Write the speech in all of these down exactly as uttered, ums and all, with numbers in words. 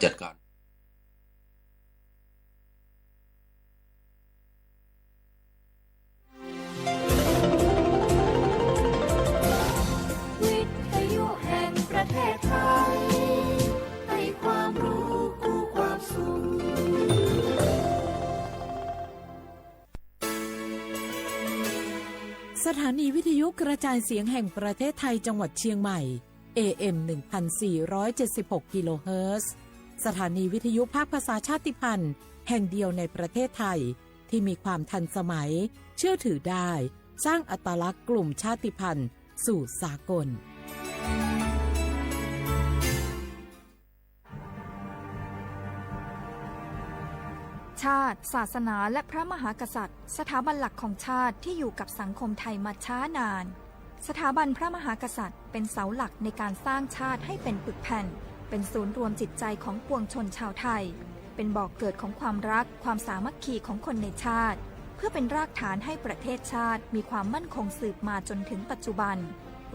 จัดการ วิทยุแห่งประเทศไทย ให้ความรู้คู่ความสุข สถานีวิทยุกระจายเสียงแห่งประเทศไทยจังหวัดเชียงใหม่ เอ เอ็ม หนึ่งพันสี่ร้อยเจ็ดสิบหก กิโลเฮิรตซ์ สถานีวิทยุภาคภาษาชาติพันธุ์แห่งเดียวในประเทศไทย ที่มีความทันสมัย เชื่อถือได้ สร้างอัตลักษณ์กลุ่มชาติพันธุ์สู่สากล ชาติ ศาสนา และพระมหากษัตริย์ สถาบันหลักของชาติที่อยู่กับสังคมไทยมาช้านาน สถาบันพระมหากษัตริย์เป็นเสาหลักในการสร้างชาติให้เป็นปึกแผ่น เป็นศูนย์รวมจิตใจของปวงชนชาวไทย เป็นบ่อเกิดของความรัก ความสามัคคีของคนในชาติ เพื่อเป็นรากฐานให้ประเทศชาติมีความมั่นคงสืบมาจนถึงปัจจุบัน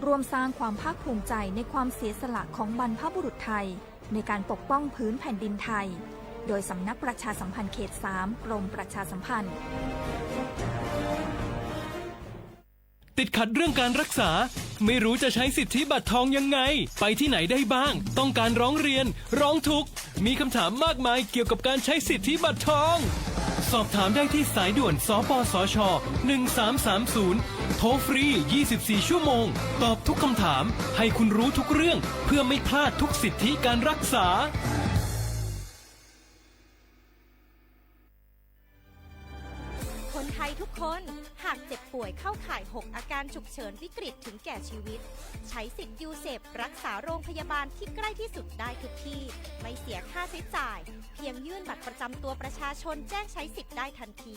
ร่วมสร้างความภาคภูมิใจในความเสียสละของบรรพบุรุษไทย ในการปกป้องผืนแผ่นดินไทย โดยสำนักประชาสัมพันธ์เขตสาม กรมประชาสัมพันธ์ ติดขัดเรื่องการรักษา ไม่รู้จะใช้สิทธิบัตรทองยังไง ไปที่ไหนได้บ้าง ต้องการร้องเรียน ร้องทุกข์ มีคำถามมากมายเกี่ยวกับการใช้สิทธิบัตรทอง สอบถามได้ที่สายด่วน สปสช หนึ่งสามสามศูนย์ โทรฟรี ยี่สิบสี่ ชั่วโมง ตอบทุกคำถาม ให้คุณรู้ทุกเรื่อง เพื่อไม่พลาดทุกสิทธิการรักษา คนไทยทุกคน หากเจ็บป่วยเข้าข่าย หก อาการฉุกเฉินวิกฤตถึงแก่ชีวิต ใช้สิทธิ์ยูเซปรักษาโรงพยาบาลที่ใกล้ที่สุดได้ทุกที่ ไม่เสียค่าใช้จ่าย เพียงยื่นบัตรประจำตัวประชาชนแจ้งใช้สิทธิ์ได้ทันที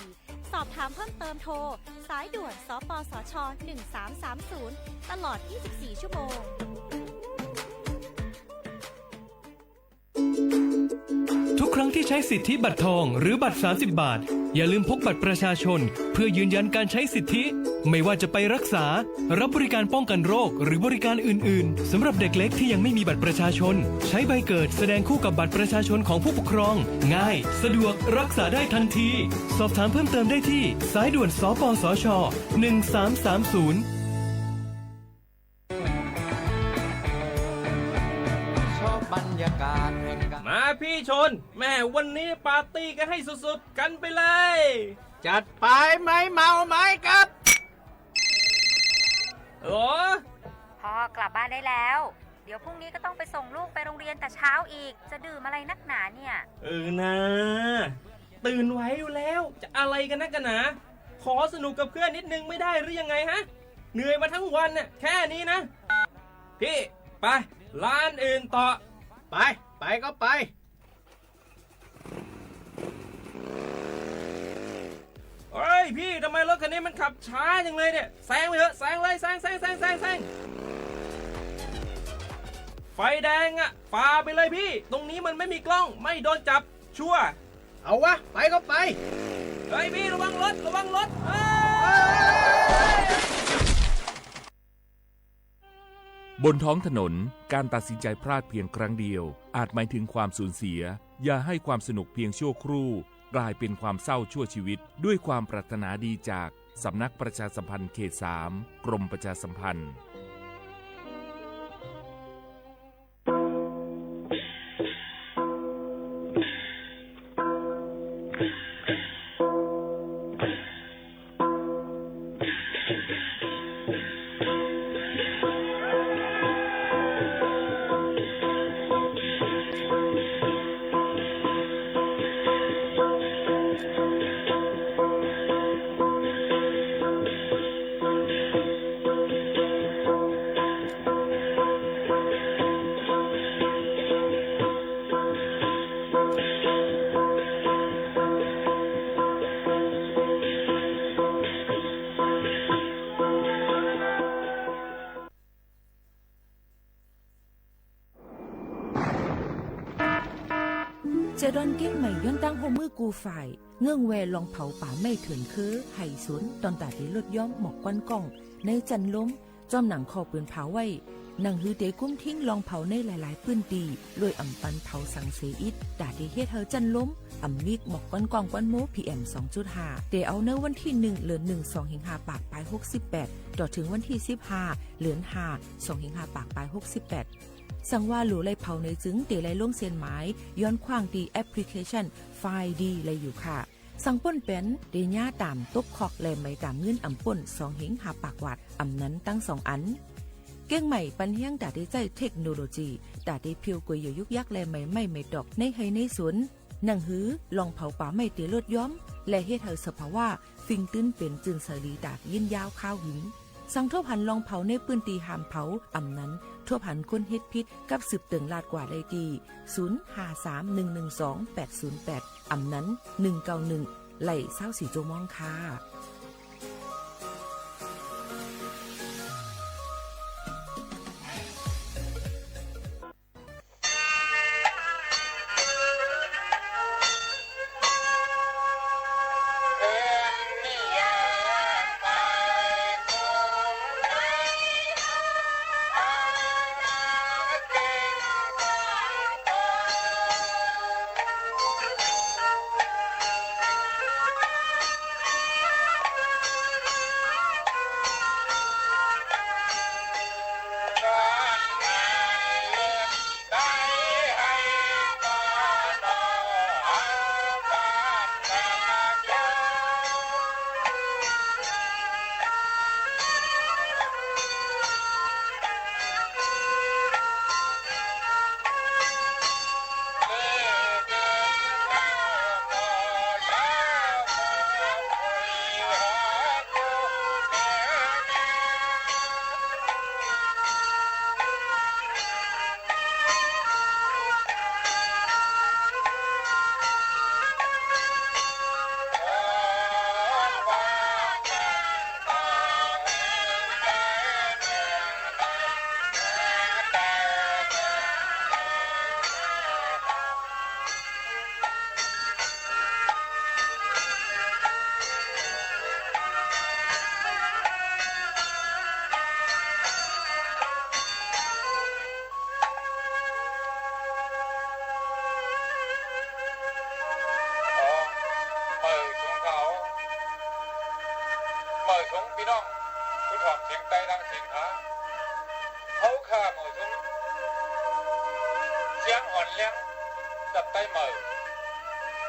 สอบถามเพิ่มเติมโทร สายด่วน สปสช หนึ่งสามสามศูนย์ ตลอด ยี่สิบสี่ ชั่วโมง ทุกครั้งที่ใช้สิทธิบัตรทองหรือบัตร สามสิบ บาท อย่าลืมพกบัตรประชาชน เพื่อยืนยันการใช้สิทธิ ไม่ว่าจะไปรักษา รับบริการป้องกันโรค หรือบริการอื่นๆ สำหรับเด็กเล็กที่ยังไม่มีบัตรประชาชน ใช้ใบเกิดแสดงคู่กับบัตรประชาชนของผู้ปกครอง ง่าย สะดวก รักษาได้ทันที สอบถามเพิ่มเติมได้ที่ สายด่วน สปสช หนึ่งสามสามศูนย์ ชอบบรรยากาศแห่งการ มาพี่ชน แม่วันนี้ปาร์ตี้กันให้สุดๆ กันไปเลย จัดไป ไม้เมาไม้กลับ โอ้ พ่อกลับบ้านได้แล้ว เดี๋ยวพรุ่งนี้ก็ต้องไปส่งลูกไปโรงเรียนแต่เช้าอีก จะดื่มอะไรนักหนาเนี่ย เออนะ ตื่นไหวอยู่แล้ว จะอะไรกันนักกันหนา ขอสนุกกับเพื่อนนิดนึงไม่ได้หรือยังไงฮะ เหนื่อยมาทั้งวันน่ะ แค่นี้นะ พี่ ไป ร้านอื่นต่อ ไป ไปก็ไป เฮ้ยพี่ ทำไมรถคันนี้มันขับช้าจังเลยเนี่ย แซงไปเถอะ แซงเลย แซง แซง แซง แซง แซง ไฟแดงอะ ฝ่าไปเลยพี่ ตรงนี้มันไม่มีกล้อง ไม่โดนจับ ชัวร์ เอาวะ ไปก็ไป เฮ้ยพี่ ระวังรถ ระวังรถ เฮ้ย บนท้องถนน การตัดสินใจพลาดเพียงครั้งเดียว อาจหมายถึงความสูญเสีย อย่าให้ความสนุกเพียงชั่วครู่ กลายเป็นความเศร้าชั่วชีวิต ด้วยความปรารถนาดีจากสำนักประชาสัมพันธ์เขตสาม กรมประชาสัมพันธ์ เจอดอนเก๊กใหม่ย้อนตั้งฮ่วมมือกู้ฝ่าย เงื่องแวลองเผาป่าไม้เถื่อนเคือไห่สน ตอนตาดีลดย้อมหมอกควันก้องในจันทร์ลม จอมหนังข้อปืนเผาไว้ หนังหือเต๋ยกุ้มทิ้งลองเผาในหลายๆ ปื้นตี้ โดยอ่ำปันเผาสังเสียอิด ต๋าเต๋ยเฮ็ดหื้อจั้นลม อ่ำมีหมอกควันก้องควันโม พีเอ็ม สองจุดห้า เต๋ยเอาเน่อวันตี้หนึ่ง เดือนหนึ่ง สองเหียงห้าปากปายหกสิบแปด ต่อเถิงวันตี้สิบห้า เดือนห้า สองเหียงห้าปากปายหกสิบแปด สังว่าหลู่ไล่เผาเน่อจึง เต๋ยไล่ลงเส้นหมาย ย้อนขว้างตี้แอปพลิเคชัน ไฟดี ไล่อยู่ค่ะ สังป้นแป๋น เต๋ยหญ้าต๋ามตบคอก และไหมต๋ามเงินอ่ำป้น สองเหียงห้าปากวาท อ่ำนั้นตังสองอัน เก้งใหม่ปันแฮงต๋าเต๋ยใจ๊เทคโนโลยี ต๋าเต๋ยเผียวก๋วยเหยื่อยุกยัก และไหมไม้ไหมตอก ในไฮ่ในสวน หนังหือลองเผาป่าไม้เต๋ยลดย้อม และเฮ็ดหื้อสภาวะ ฟิงตื้นเป๋นจื้นใสดีต๋ากิ๋นยาวคาวหึง สังทบหันลองเผาในปื้นตี้ห้ามเผา อ่ำนั้น ทบหันคนเฮ็ดผิดกับสืบเติ่งลาดกว่าได้ตี้ ศูนย์ ห้า สาม หนึ่ง หนึ่ง สอง แปด ศูนย์ แปด อ่ำนั้น หนึ่ง เก้า หนึ่ง ไล่ ซาวสี่ จั่วโมงค่ะ เอ่อ เอ่อ สูงเขา เอ่อ สูงปี้น้อง ผู้ถ่อมเสียงใต้ตังสิ้นหา เฮาข้าเหมาะสม เสียงอ่อนแรง สับใต้เหมา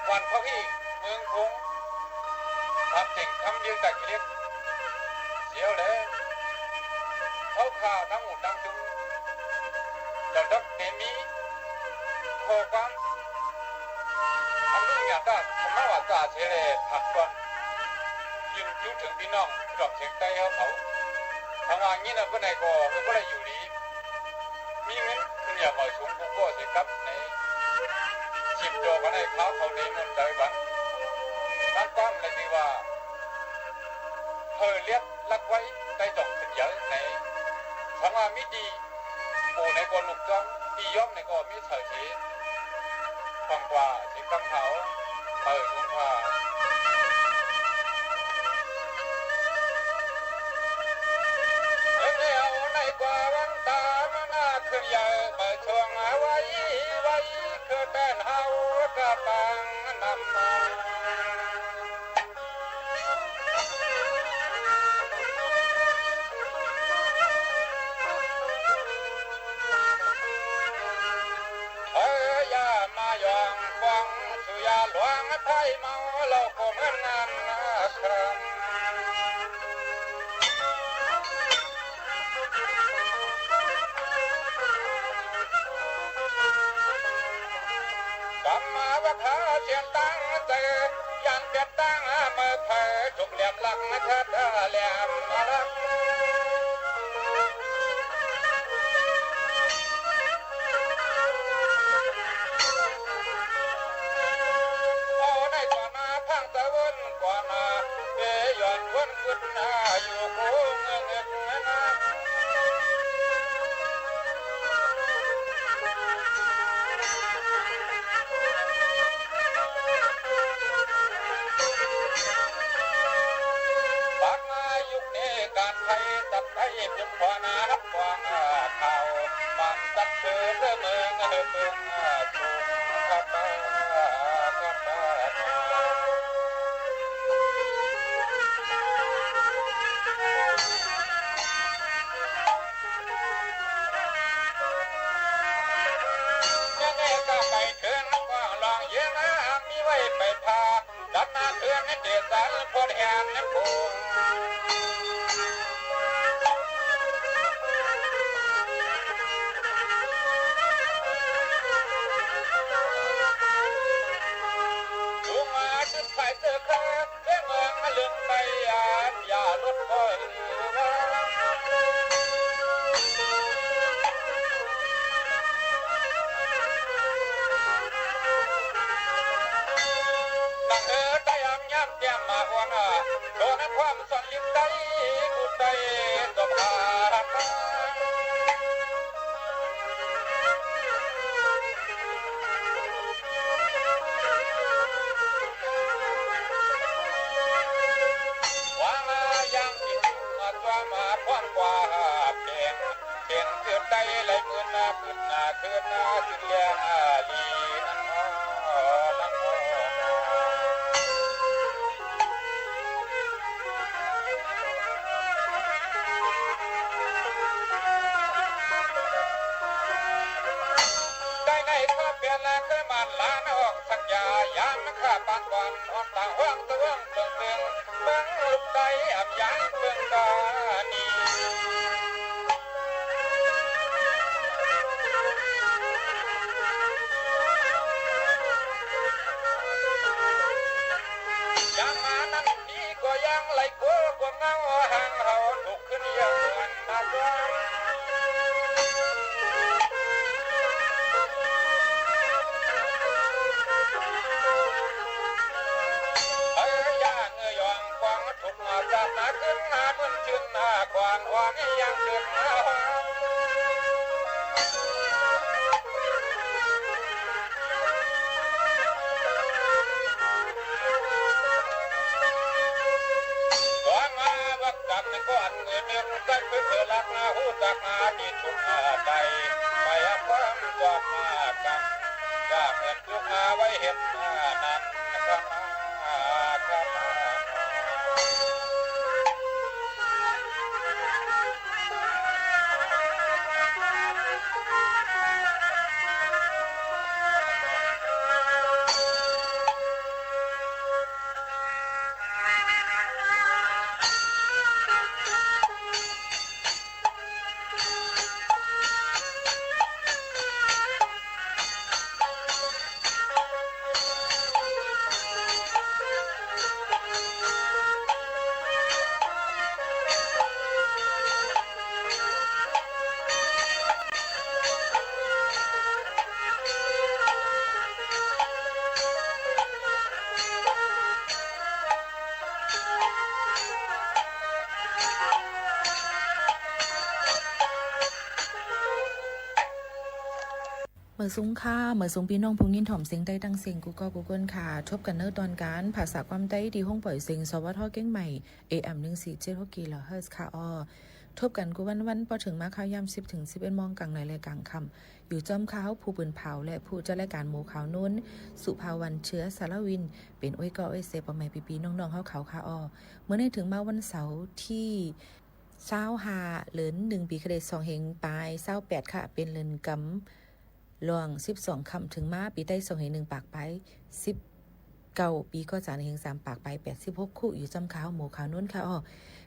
วันพระพี่เมืองคง ทำเจ๋งทำเดียวจากกิเลส เสียวแล เฮาข้าตังหมู่ตังจุม เจ้าตักเตมี ข้อความ อันนึ่งอยากจะธรรมะวาจาเสแลผักก่อน ยืนจุเถิงปี้น้อง จอบเสียงใต้เฮาเขา ถ้าว่างี้นะ เปิ้นไหนก็ เออ บ่ได้อยู่ดี มีเงินขึ้นอย่าบ่อยสูงกูก็เสียกับไหน สิบตัวก็ได้ข้าวเขาเตมนต์ใจบัน นั่นความเลยที่ว่า เฮอเลียดลักไว้ ได้จ่องขึ้นเยอะไหน ถ้าว่ามิดี ปู่ไหนก็ลูกจ้อง ปีย่อมไหนก็มีเถิดเส ฟังกว่าเสียงกำเขา เปิดดวงตา เอ็งเอวในกว่าวันตา มันอาจขึ้นใหญ่ เปิดช่วงเอาไว้ ไว้ คือแป้นเฮากะปังนำมา เอ้ย อย่ามายองฟอง สุยาหลวงไทยเมา เราก็เหมือนงานนะครับ กำมาว่าข้าเสียงตั้งใจ ยันเปียดตั้งเมื่อไผจุกเหลี่ยมหลักนะเถิดแหลมหลัก เอาในต่อหน้าพังตะวันก่อนมา เอ้ย ย้อนวนขึ้นหน้าอยู่คงเงินเงินนะ ปากมายุคนี้การไทยตัดไทยเป็นขวานานับกว้างข่าว ตัดมาเพื่อนในเกศาลพลแห่งนั้นคง ลุงมาจุดไฟเจอข้า เรื่องเมืองมาลืมไป อย่า อย่าลดก่อน หนังเออ ได้อำยามเตรียมมาอ่อน โดนความสอนลิงได้ กูได้ตบหา ว่ามาอย่างที่มาตัวมาความกว่าเปลี่ยน เปลี่ยนเกิดได้หลายหมื่นนา ขึ้นนาขึ้นนา ขึ้นเรียงอาลีนั้น ได้ในข้าเปลี่ยนและเคยมันล้านออกสักยายามข้าปานก่อน ออกต่างห้องตะเวิงเปิงเปิง เมืองลูกใดอับยางเปิงกานี ยังมานั้นนี้ก็ยังไหลกัวกว่าเงาห่างเฮาถูกขึ้นยังเหมือนมาก่อน เอ้ย อย่าเงยยองกวาง ถูกมาจากนาขึ้นนาบุญชื่นนาขวานหวานยังเกิดมาหวาน หวานมาบักกันก่อนเมื่อเดินกันไปเถอะหลักนาหูจักนาที่สุดนาใด ไปหาความจอดมากัน อย่าเหมือน ลูกหาไว้เห็นหน้านั้น ขมา ขมา เมยสูงค่ะ เมยสูงปี้น้องผู้ยินถ่อมเสียงใต้ตั้งเสียงกู้ก้อกู้ก้นค่ะ ทบกั๋นเนอะตอนก๋านภาษาความใต้ตี้ห้องปล่อยเสียง สวท เจียงใหม่ เอเอ็ม หนึ่งสี่เจ็ดหก กิโลเฮิรตซ์ค่ะอ้อ ทบกั๋นกู้วันๆ ปอเถิงมาค่าวยามสิบเถิงสิบเอ็ดโมง ก๋างในและก๋างค่ำ อยู่จ้อมข้าผู้ปืนเผาและผู้จัดรายก๋านหมู่ข่าวโน้น สุภาวรรณ เชื้อสารวิน เป๋นอ้อยก้ออ้อยเซ ป้อแม่ปี้ๆ น้องๆ เฮาเขาค่ะอ้อ เมื่อนี้เถิงมาวันเสาร์ตี้ ซาวห้า เดือนหนึ่ง ปี๋คริสต์สองเฮงป๋ายซาวแปดค่ะ เป๋นเดือนกำล่วงสิบสองค่ำ เถิงมาปี๋ใต้สองเฮงหนึ่งปากป๋ายสิบเก้า ปี๋ก๋อจ๋านเฮงสามปากป๋ายแปดสิบหก คู่อยู่จ้อมข้าหมู่ข่าวโน้นค่ะอ้อ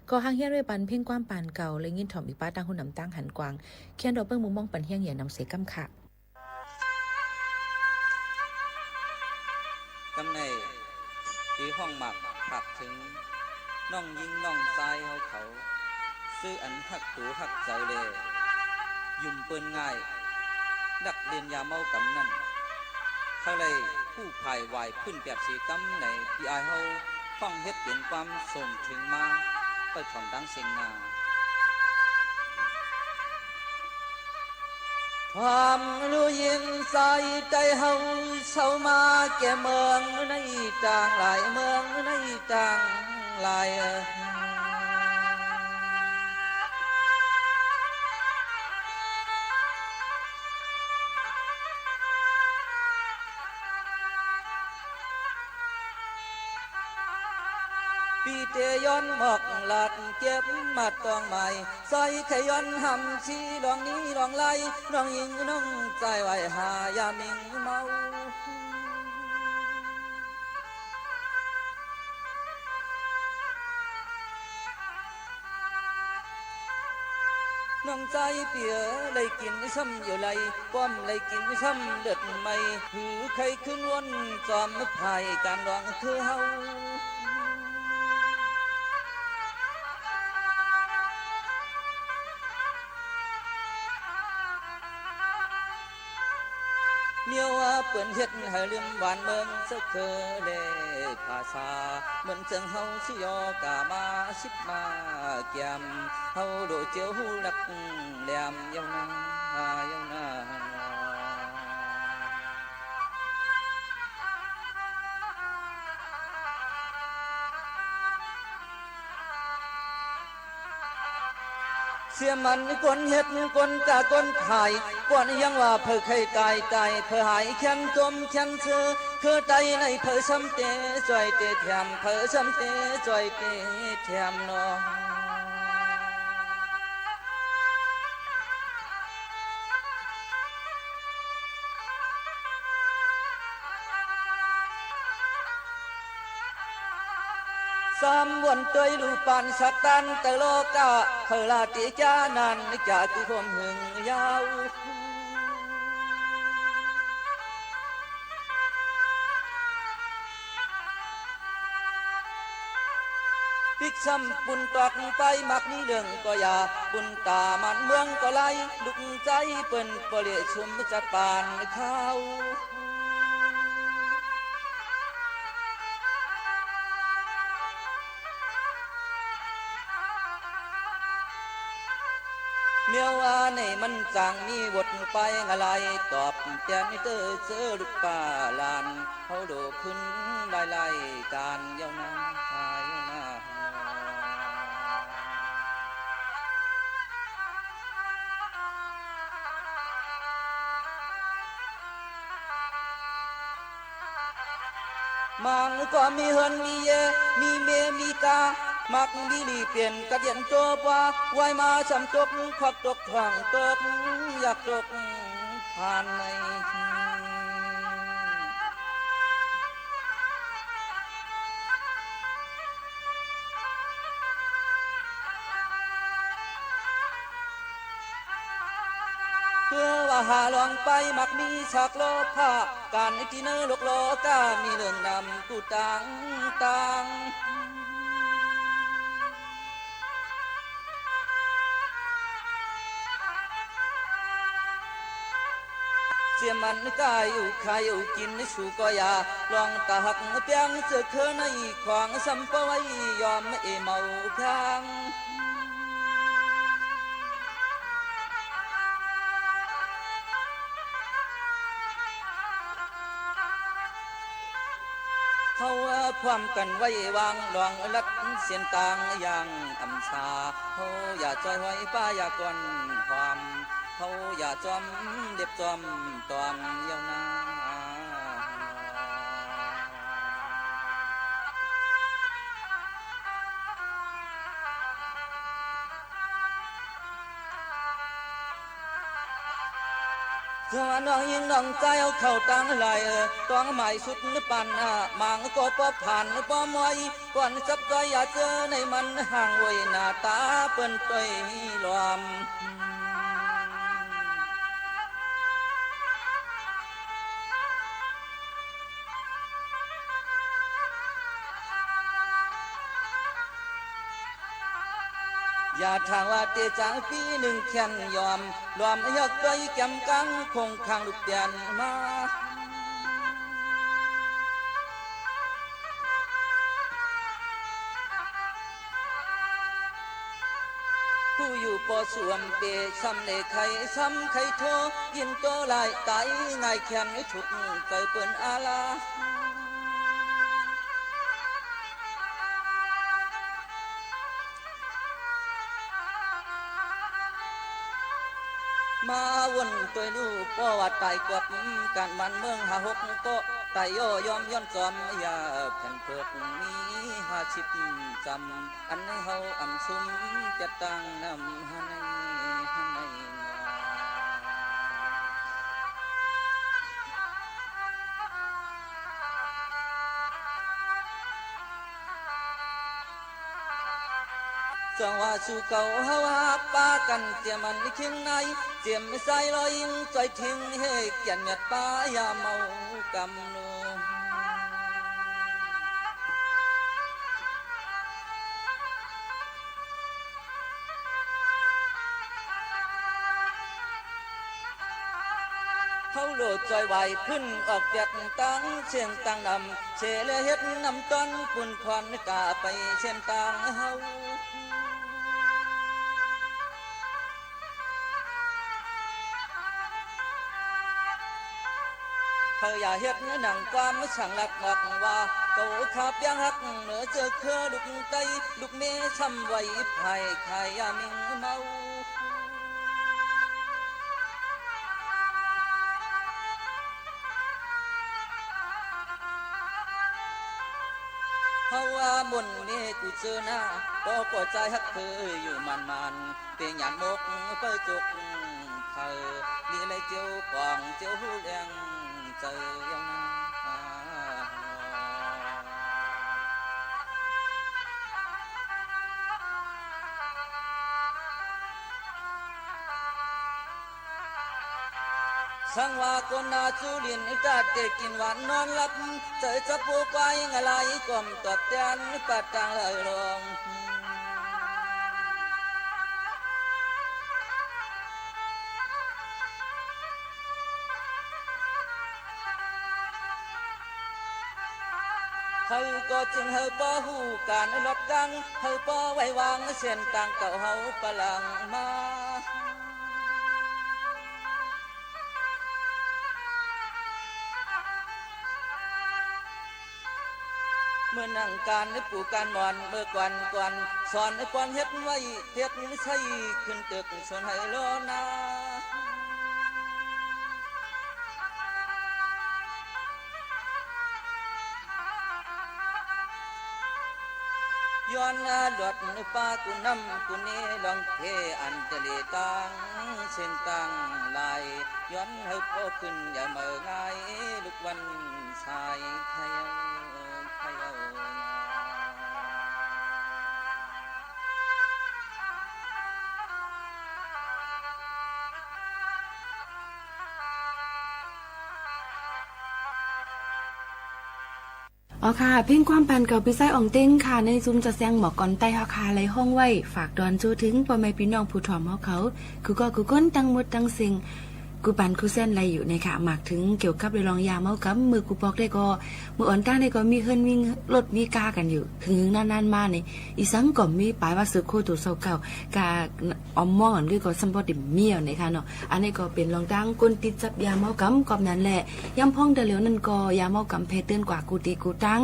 ก็ฮ้างเฮียนไว้ปันเพลงความปานเก่า และยินถ่อมอีกป้าตั้งหูหนำตั้งหันกว้าง เคียนดอกเปิ้งมุมมองปันเฮียงเหยื่อนำเสกำค่ะ กำในตี้ห้องหมากฝากเถิง น้องญิงน้องจายเฮาเขา ซื่ออันฮักตั๋วฮักใจ๋แล หยุมเปิ้นง่าย ดักเลียนยาเมากำนั้น ใค่ไล่ฮู้ผายหวายปื้นแปบเสกำไหน ตี้อ้ายเฮาห้องเฮ็ดเป๋นความส่งเถิงมา ไปถ่อมตังเสียงนา ความฮู้ยินสายใต้เฮา เซามาแก่เมืองในต่างหลาย เมืองในต่างหลาย ปี้เตย้อนหมอกหลาด เก็บมาตองไม้ ใส่ไขย้อนหำซี้ ลองนี้ลองไล่ น้องญิงน้องจายไหว้หายามิงเมา น้องจายเปีย ได้กิ๋นซ้ำอยู่ไหล ป้อมได้กิ๋นซ้ำเลือดใหม่ หื้อใค่ขึ้นวน จอมผ่ายก๋านหลวงคือเฮา เมียวว่าเปิ้นเฮ็ดหื้อลืมหวานเมืองเสาเขอและภาษา เหมือนเจิงเฮาสิยอกามาสิบมาแก้ม เฮาโดเจียวฮู้หลักแหลม เย้านา เย้านา เสียมันคนเฮ็ดคนก้าคนขาย ป้อนยังว่าเผยใค่ต๋ายต๋าย เผยหายแขนจมแขนเซอ คือต๋ายในเผยซ้ำเต๋จ้อยเต๋แถม เผยซ้ำเต๋จ้อยเต๋แถมนอ สามวันตวยลูปานสะตานเตอโลกา เผยลาติจานันจะคือความหึงยาว ปิ๊กซ้ำปุนตอกไปมักมีเรื่องก็อย่า ปุนต๋ามันเมืองก็ไหล ลูกจายเปิ้นบ่เละชุมจัดปานเขา เมียวว่าในมันจางมีบทไปงะไหล ตอบแตนเตอเจอลูกป้าหลาน เฮาโดขึ้นหลายๆ ก๋านเย้านา เย้านา มังก็มีเฮือนมีเย มีเมยมีต๋า มักมีหลีเป๋นกะเดียนโจบว่า ไหวมาซ้ำตก ควักตก ถ่วงตก อยากตก ผ่านใน เปื้อว่าหาลองไปมักมีสักโลภะ ก๋านตี้เนอโลกโลก้ามีเรื่องนำกู้ต่างๆ เสียมันก้าอยู่ขายอยู่กิ๋นสู่ก็อย่า ลองต๋าหักเปียงเจื้อเคินในของซ้ำปะไว้ยอมเอเมาเปียง เฮาพร้อมกั๋นไว้วางลองลัดเส้นตางอย่างอ่ำช้า เฮาอย่าจ้อยห้อยป้าอย่าก่อนหอม เฮาอย่าจอมเด็บจอมตอมเย้านา เจ้าน้องญิงน้องจายเอาเข้าตังหลายเออ ต้องหมายสุดปานหน้า มังก็บ่ผ่านบ่มอย ก่อนจับจ้อยอย่าเจอในมันห่างโวยหน้าต๋าเปิ้นตวยหลอม อย่าถามว่าเต๋จางปี้นึ่งแค่นยอม ลอมยากจ้อยแก้มกังคงคางลุกเตียนมา ผู้อยู่ปอสวมเปซ้ำเลไขซ้ำไขโท ยินโตหลายต๋ายง่ายแค้นทุกข์เกิดเปิ้นอาลา มาวนตวยลู่ป้อว่าต๋ายกวบกั๋นมันเมืองห้าหกก็ ต๋ายย่อยอมย้อนจอมอย่าแผ่นเผิดมีห้าสิบจำ อันให้เฮาอ่ำซุมจัดตั้งนำหาในหาใน จั่งว่าสู่เก่าเฮาฮักปากั๋น เจียมอันคิงใน เจียมสายลอยอิงจ้อยทิ้ง หื้อเกียรติเมียดป๋ายามเมากำ เฮาโลดจ้อยไหว้พื้นออกเปียดตางเส้นตางนำ เสแลเฮ็ดนำต้อนปูนควันก้าไปเส้นตางเฮา เฮาอย่าเฮ็ดหนังความสังลักบอกว่า เก่าข้าเปียงฮักเหนือเจื้อเครือลูกใต้ ลูกเมย์ซ้ำไหวภายขายยามิงเมา เฮาว่าหมุนเมย์กูเจอหน้า ปอก่อจายฮักเธออยู่หมานๆ เปยหยาดมกเปิ้ลจกเธอ ลีไลเจียวกว่างเจียวหูแลงเจอยังนา สังว่าคนนาจูลิน ตาเตกิ๋นหวานนอนหลับ เจอจับปูควายงะลาย ก้อมตอบแตนปาดตางเลยลอง เฮาก็จึงเฮาปอฮู้ก๋านลอดตาง เฮาปอไหว้วางเส้นตางเก่าเฮาปะหลังมา เมื่อนั่งก๋านปู๋ก๋านหมอนเมื่อก่อนก่อน สอนปอนเฮ็ดไว้เฮ็ดใช้ ขึ้นตึกสนไหลอนา ย้อนหลวดปากูนำกูเน ลองเทอันตะเลตางเส้นตางหลาย ย้อนหื้อปอขึ้นอย่าเมอง่าย ลุกวันสายเขย่าเขย่า อ๋อค่ะ เพลงความปันเก่าปี้ใจ๊อ่องเต็งค่ะ ในซุมจัดแสดงหมอก่อนใต้เฮาค่ะ ไล่ฮ้องไว้ฝากตอนโจ้เถิงป้อแม่ปี้น้องผู้ถ่อมเฮาเขา กู้ก้อกู้ก้นตังหมดตังเซ็ง กู้ปันกู้แซนไล่อยู่เนี่ยค่ะ หมากเถิงเกี่ยวกับเรื่องยาเมากำ เมื่อกู้ปอกได้ก็ เมื่ออ่อนตั้งได้ก็มีเฮือนมีรถมีก๋ากั๋นอยู่ หึงๆ นานๆ มาเนี่ย อีสังก็มีป๋ายว่าเสือโคร่ตั๋วเศร้าเก่า ก๋า ออมมองอันนี้ก็ซ้ำบ่ติ่มเมี้ยวนะคะเนาะ อันนี้ก็เป๋นลองตั้งคนติดจับยาเมากำ กอบนั้นแหละ ยามพ่องแต่เหลียวนั้นก็ยาเมากำแผ่เตื้อนกว่ากู้ตี้กู้ตัง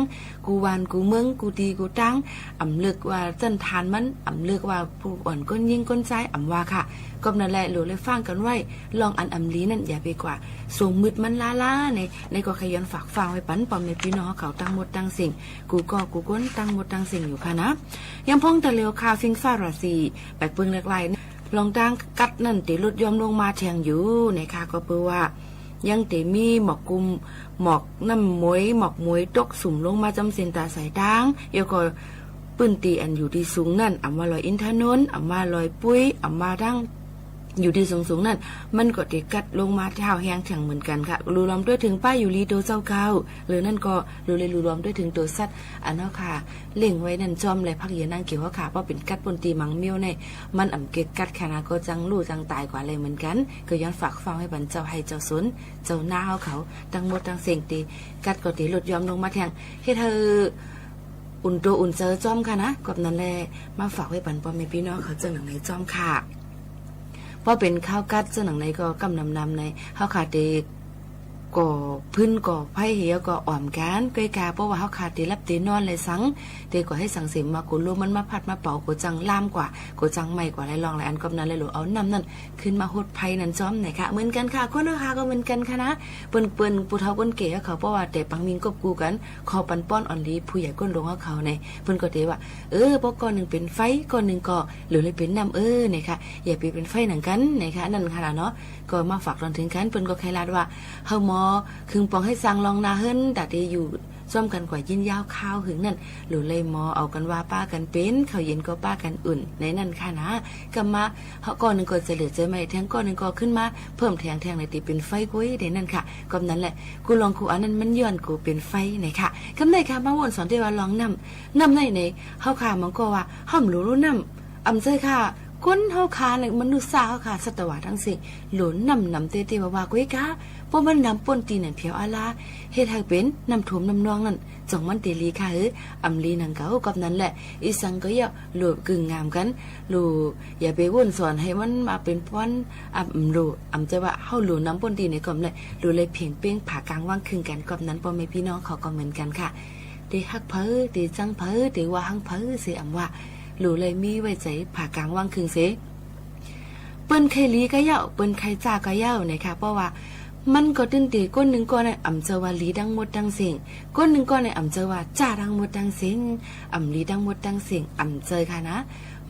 กู้บ้านกู้เมือง กู้ตี้กู้ตัง อ่ำเลือกว่าสันฐานมัน อ่ำเลือกว่าผู้อ่อนก้นญิงก้นจาย อ่ำว่าค่ะ กอบนั้นแหละ โหลเลยฟังกั๋นไว้ ลองอันอ่ำหลีนั้นอย่าไปกว่า สงมึดมันล้าๆ ใน ในก็ขย้อนฝากฟังไว้ปันป้อแม่ปี้น้องเขาตังหมดตังเซ็ง กู้ก้อกู้ก้นตังหมดตังเซ็งอยู่ค่ะนะ ยามพ่องแต่เหลียวค่ะ ฟิงฟ้าราศี แปลกเปิ้งแหลกไล่ ลองตั้งกั๊ดนั้นเต๋ลดย้อมลงมาแทงอยู่นะคะ ก็เปื้อว่า ยังเต๋มีหมอกกุม หมอกน้ำหมวย หมอกหมวยตกสุมลงมาจำเส้นตาสายตาง แล้วก็ปื้นตี้อันอยู่ตี้สูงนั้น อ่ำว่าดอยอินทนนท์ อ่ำว่าดอยปุย อ่ำว่าตังอยู่ตี้สูงๆ นั้น มันก็เต๋กั๊ดลงมาเท้าแฮงแทงเหมือนกั๋นค่ะ ลู่ลอมตวยเถิงป้ายอยู่ลีตั๋วเจ้าเก่า หรือนั้นก็ หรือเลยลู่ลอมตวยเถิงตั๋วสัตว์ อันเฮาค่ะ เลี้ยงไว้นั้นจ้อม และผักเยียะหนังเกียวเฮาค่ะ เพราะเป๋นกั๊ดป้นตี้มังเมี้ยวใน มันอ่ำเก็กกั๊ดค่ะนะ ก็จังลู่จังต๋ายกว่าเลยเหมือนกั๋น ก็ย้อนฝากฟังไว้ปันเจ้าไฮ่เจ้าสวน เจ้านาเฮาเขา ตังหมดตังเซ็งตี้ กั๊ดก็เต๋ลดย้อมลงมาแทง เฮ็ดหื้ออุ่นตั๋วอุ่นใจ๋จ้อมค่ะนะ กอบนั้นแหละ มาฝากไว้ปันป้อแม่ปี้น้องเขาเจ้าหนังในจ้อมค่ะ เพราะเป๋นคาวกั๊ดเจ้าหนังในก็กำนำๆ ใน เฮาค่ะเต๋ ก่อฟืนก่อไฟเหียก็อ่อมกั๋น ก้อยกา เพราะว่าเฮาค่ะเต๋หลับเต๋นอนแลสัง เต๋ก่อหื้อสังเสริมว่ากั๋วลมมันมาพัดมาเป่า กั๋วจังลามกว่า กั๋วจังไหม้กว่าหลายล่องหลายอัน กอบนั้นแหละ หลูเอาน้ำนั้นขึ้นมาหดไฟนั้นจ้อมนะคะ เหมือนกั๋นค่ะ คนเฮาค่ะก็เหมือนกั๋นค่ะนะ เปิ้นๆ ผู้เฒ่าคนแก่เขา เพราะว่าแต่ปังมิงกบกู้กั๋น ขอปันป้อนอ่อนหลีผู้ใหญ่ก้นหลวงเฮาเขาใน เปิ้นก็เต๋ว่า เออ เพราะก้อนนึ่งเป๋นไฟ ก้อนนึ่งก็หลูเลยเป๋นน้ำ เออ นะคะ อย่าไปเป๋นไฟหนังกั๋นนะคะ อันนั้นค่ะเนาะ ก็มาฝากตอนเถิงกั๋น เปิ้นก็ใค่ลาดว่า เฮาหมอ คึงปองหื้อสร้างล่องหน้าเฮือน ต๋าเต๋อยู่ จ้อมกั๋นกว่ายินยาวคาวหึงนั้น หลูเลยหมอเอากั๋นว่าปากั๋นเป๋น ข้าวเย็นก็ปากั๋นอุ่น ในนั้นค่ะนะ กำมา ก้อนนึ่งก็จะเหลือใจ๋ใหม่ แทงก้อนนึ่งก็ขึ้นมาเพิ่มแทง แทงในตี้เป๋นไฟก๊วย ในนั้นค่ะ กำนั้นแหละ กู้ลองกู้อันนั้นมันย้อนกู้เป๋นไฟในค่ะ กำในค่ะ มาว่นสอนได้ว่าลองน้ำ น้ำในใน เฮาค่ะ มันก็ว่า เฮาบ่ฮู้น้ำ อ่ำใจ้ค่ะ คนเฮาค่ะ ในมนุษย์เฮาค่ะ สัตวะตังสิ้น โหลน้ำนำเต๊ๆ ว่าๆ ก๊วยกา เพราะมันนำป้นตี้นั่นเผียวอาลา เฮ็ดหื้อเป๋นน้ำท่วมน้ำนองนั้น จ่องมันเต๋หลีค่ะ เออ อ่ำหลีหนังเก่า กอบนั้นแหละ อีสังก็เยียะ โหลกึ่งงามกั๋น โหล อย่าไปว่นสอนหื้อมันมาเป๋นพร อ่ำ โหล อ่ำใจ้ว่า เฮาโหลนำป้นตี้ไหนก่อมแหละ โหลเลยเพ่งเป้งผ่ากลางวางครึ่งกั๋น กอบนั้นป้อแม่ปี้น้องเขาก็เหมือนกั๋นค่ะ เต๋ฮักใผ เต๋จังใผ เต๋ว่าฮังใผเสียอ่ำว่า โหลเลยมีไว้ใจ๋ผ่ากลางวางครึ่งเสีย เปิ้นใค่หลีก็เย้า เปิ้นใค่จ้าก็เย้า ในค่ะ เพราะว่า มันก็ตึ้นเต๋ คนนึ่งก้อนนั้น อ่ำใจ้ว่าหลีตังหมดตังสิ้น คนนึ่งก้อนนั้น อ่ำใจ้ว่าจ้าตังหมดตังสิ้น อ่ำหลีตังหมดตังสิ้น อ่ำใจ้ค่ะนะ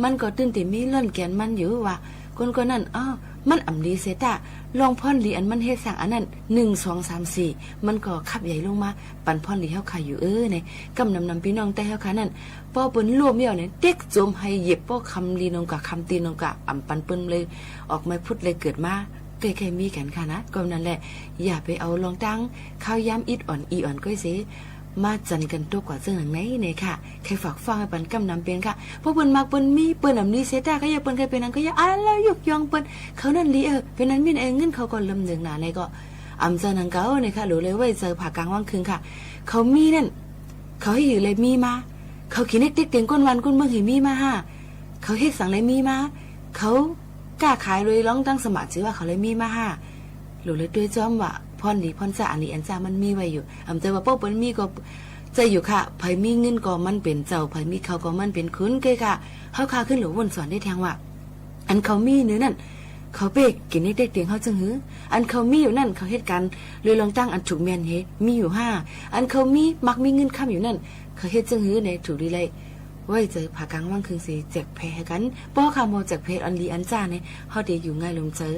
มันก็ตึ้นเต๋มีล่อนแก่นมันอยู่ว่า คนก้อนนั้น อ้อ มันอ่ำหลีเสียต๊า ลองพรหลีอันมันเฮ็ดสร้างอันนั้น นึ่ง สอง สาม สี่ มันก็คับใหญ่ลงมา ปันพรหลีเฮาค่ะอยู่ เออ ใน กำนำนำปี้น้องใต้เฮาค่ะนั้น ป้อเปิ้นโลภเยียะใน เต็กโจมหื้อเหยียบป้อคำลีนงกะ คำตีนงกะ อ่ำปันเปิ้นเลย ออกมาผุดเลยเกิดมา ใก้ๆ มีกั๋นค่ะนะ กอบนั้นแหละ อย่าไปเอาลองตั้ง ข้าวยามอิดอ่อนอีอ่อนก้อยเส มาจันกั๋นตกกว่าเซิ่งหนังใน ในค่ะ ใค่ฝากฟังหื้อปันกำนำเป๋นค่ะ เพราะเปิ้นมักเปิ้นมี เปิ้นอ่ำหลีเสียต๊าก็เย้า เปิ้นใค่เป๋นหนังก็เย้า อันแล้วยกย่องเปิ้น เขานั้นหลี เออ เป๋นอันมีเออ เงินเขาก็เริ่มเนืองหนา ในก็ อ่ำใจ้หนังเก่า ในค่ะ โหลเลยไว้ใจ๋ผ่ากลางวางครึ่งค่ะ เขามีนั้น เขาหื้อหื้อเลยมีมา เขากิ๋นเฮ็ดเต็กเตียงก้นวันก้นเมืองหื้อมีมาห้า เขาเฮ็ดสังเลยมีมา เขาก้าขายโดยลองตั้งสมัคร จื้อว่าเขาเลยมีมาห้า โหลเลยตวยจ้อมว่า พรหลีพรจ้า อันหลีอันจ้ามันมีไว้อยู่ อ่ำใจ้ว่าป้อเปิ้นมีก็ใจ้อยู่ค่ะ ใผมีเงินก็มันเป๋นเจ้า ใผมีข้าวก็มันเป๋นขุน เก้ยค่ะ เฮาค่ะ ขึ้นโหลว่นสอนได้แทงว่า อันเขามีเนือนั้น เขาเป้กิ๋นเฮ็ดเต็กเตียงเฮาจึงหื้อ อันเขามีอยู่นั้น เขาเฮ็ดก๋านโดยลองตั้งอันถูกแม่นเฮ มีอยู่ห้า อันเขามี มักมีเงินคำอยู่นั้น เขาเฮ็ดจึงหื้อใน ถูกดีไล่ ไว้ใจ๋ผ่ากลางวางครึ่งเส แจกแผ่หื้อกั๋น ป้อค่ะ หมอแจกแผ่อันหลีอันจ้าใน เฮาเต๋อยู่ง่ายลมใจ๋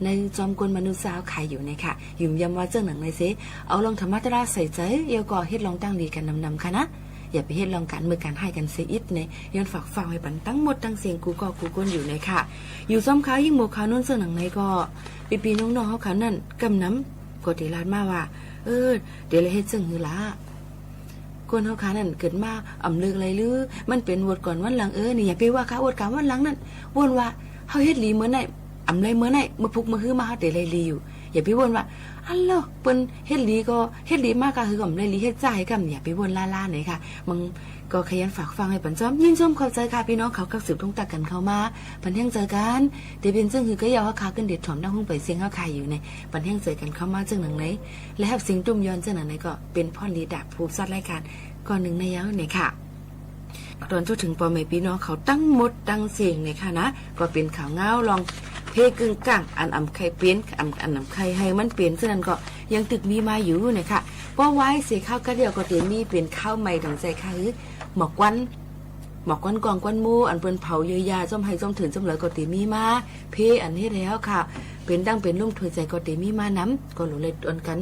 ในจอมก้นมนุษย์เฮาค่ะอยู่ในค่ะ หยุมยำว่าเซิ่งหนังในเส เอาลองธรรมะตราใส่ใจ๋ แล้วก็เฮ็ดลองตั้งดีกั๋นนำๆ ค่ะนะ อย่าไปเฮ็ดลองก๋านเมิกก๋านฮ้ายกั๋นเสียอิดใน ย้อนฝากฟังไว้ปันตังหมดตังสิ้น กู้ก็กู้ก้นอยู่ในค่ะ อยู่จอมข่าวยิ่งหมู่ข่าวโน้นเซิ่งหนังในก็ ปี้ๆ น้องๆ เฮาค่ะนั้น กำนำก็เต๋ลาดมาว่า เออ เต๋เลยเฮ็ดเซิ่งหื้อละ คนเฮาค่ะนั้นเกิดมาอ่ำเลิกอะไรหรือ มันเป๋นอวดก่อนวันหลัง เออ นี่อย่าไปว่าค่ะ อวดก๋านวันหลังนั้น ว่นว่า เฮาเฮ็ดหลีเมื่อไหน อ่ำไรเมื่อไหน เมื่อพุกเมื่อฮื้อมาเฮาเต๋เลยหลีอยู่ อย่าไปว่นว่า อันแล้วเปิ้นเฮ็ดหลีก็เฮ็ดหลีมา กาหื้อก็อ่ำไรหลี เฮ็ดจ้าหื้อก็อ่ำ อย่าไปว่นล้าๆ ในค่ะ มันก็ขยันฝากฟังหื้อปันจ้อม ยินชมขอบใจ๋ค่ะ ปี้น้องเขากักสืบตรงตักกั๋นเข้ามา ปันแฮงใจ๋กั๋น เต๋เป๋นเซิ่งหื้อก็เย้า เฮาค่ะ ขึ้นเดชถ่อมดั้งฮุ้งไปเสียงเฮาค่ะอยู่ใน ปันแฮงใจ๋กั๋นเข้ามาเซิ่งหนังใน และฮับเสียงตุ้มย้อนเซิ่งหนังในก็เป๋นพรหลีดากผู้จัดรายก๋าน ก้อนนึ่งในเย้าในค่ะ ตอนทั่วเถิงป้อแม่ปี้น้องเขาตังหมดตังสิ้นในค่ะนะ ก็เป๋นข่าวเงาลองเพกึ่งก้าง อันอ่ำใค่เป๋น อัน อันอ่ำใค่หื้อมันเป๋น เซิ่งนั้นก็ยังตึกมีมาอยู่ในค่ะ ป้อวายเสียข้าวกัดเดียวก็เต๋มีเป๋นข้าวใหม่ตังใจ๋ค่ะ หื้อ หมอกควัน หมอกควันกองควันหมู่ อันเปิ้นเผาเยอะแยะ จ้อมไฮ่จ้อมเถินจ้อมเหลอก็เต๋มีมา เพอันเฮ็ดหื้อเฮาค่ะ เป๋นดั้งเป๋นลุ่มถ้วยใจ๋ก็เต๋มีมานำ ก็โหลเลยตวนกั๋น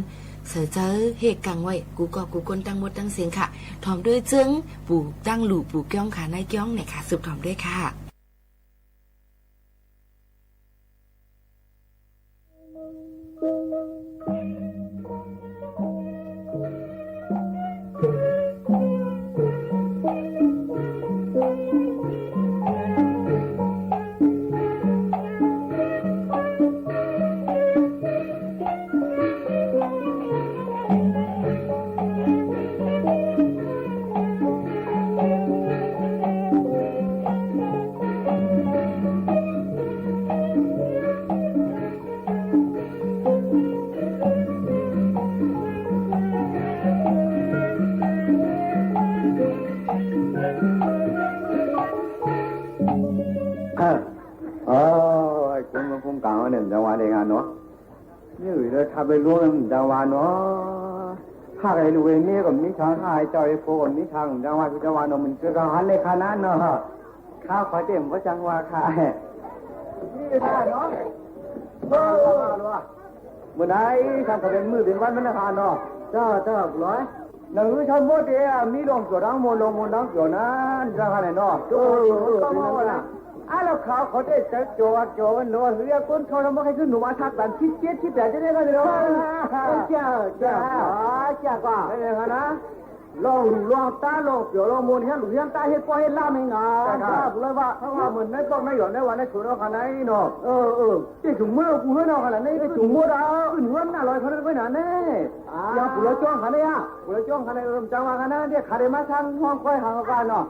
ใส่ใจ๋เฮกังไว้ กู้ก็กู้ก้นตังหมดตังสิ้นค่ะ ถ่อมตวยเจิง ปู่ตั้งหลู่ปู่เกี้ยงค่ะ นายเกี้ยงในค่ะ สืบถ่อมตวยค่ะ เออ เออ ไอ้คนมันคงกล่าวเนี่ย มันจะว่าได้งานเนาะ นี่เลยถ้าไปรู้มันจะว่าเนาะ ถ้าไอ้ลูกไอ้เมียก็มีทาง ถ้าไอ้เจ้าไอ้ผัวก็มีทาง จะว่า จะว่าเนาะ มันเกิดกับหันในขณะเนาะ ข้าขอเต็มพระจังหวะค่ะ นี่ได้เนาะ เออ เมื่อไหร่ทำก็เป็นมื้อเป็นวันมันนะคะเนาะ เจ้า เจ้า ร้อย หนังหื้อทั้งหมดเนี่ย มีลองจ๋วดตังมนต์ ลองมนต์ตังจ๋วดนั้น เจ้าข้าแหละเนาะ เออ เออ ต้องเอาล่ะ อ่ะ แล้วเขา เขาได้จะจ๋วด จ๋วดหนังหื้อ คนเขาทั้งหมด ใค่ขึ้นหนุ่มอาชาติ ตันสิบเจ็ด สิบแปด จะได้กันเลยเนาะ เจ้า เจ้า เจ้า เจ้าก่อน เออ นะ ลองหลู่ลองต๋า ลองเปียวลองมนต์ เฮียนหลู่เฮียนต๋า เฮ็ดป้อเฮ็ดลาบเองนะ ใช่ครับ ผู้ใดว่า เขาว่าเหมือนในป้องในหย่อน ในวันในสวนเอาขนาดนี้เนาะ เออ เออ เจ้าจุ่มเมื่อกูเฮือนเอาขนาดนี้ เจ้าจุ่มเมื่อเอา ขึ้นเฮือนหน้าลอยเขานั่นไว้หนาแน่ อ่า อย่างผู้ใดจ้องขนาดนี้อะ ผู้ใดจ้องขนาดนี้ เออ จังว่าขนาดนี้ ข้าได้มาทางห้องคอยหากันเนาะ